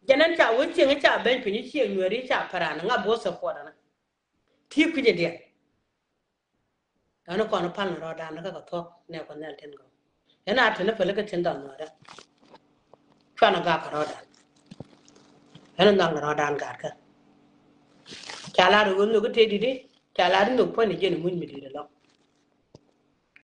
Jɛn ɛn ca wä cieŋ ca beny piny cieŋ nueeri ca paran ŋa bo̱o̱th ɛ kuɔt ɛn. Ti kui̱c in diɛn. Ɛn kɔn pal ni rɔɔdan ni kä kɛ thuɔ̱k nɛ kɔ nɛl tin gɔw. Ɛn a te ni päli kä tin dhɔl nuɔɔrɛ. Cuanɛ gak kɛ rɔɔdan. Ɛn nhɔk ni rɔɔdan gat kä. Ca lar iwä nhök i̱ tëë di̱t i̱ ca lar i̱ nhök puɔ̱ny i̱ jiɛn i̱ muc mi di̱i̱t ɛlɔ̱ŋ.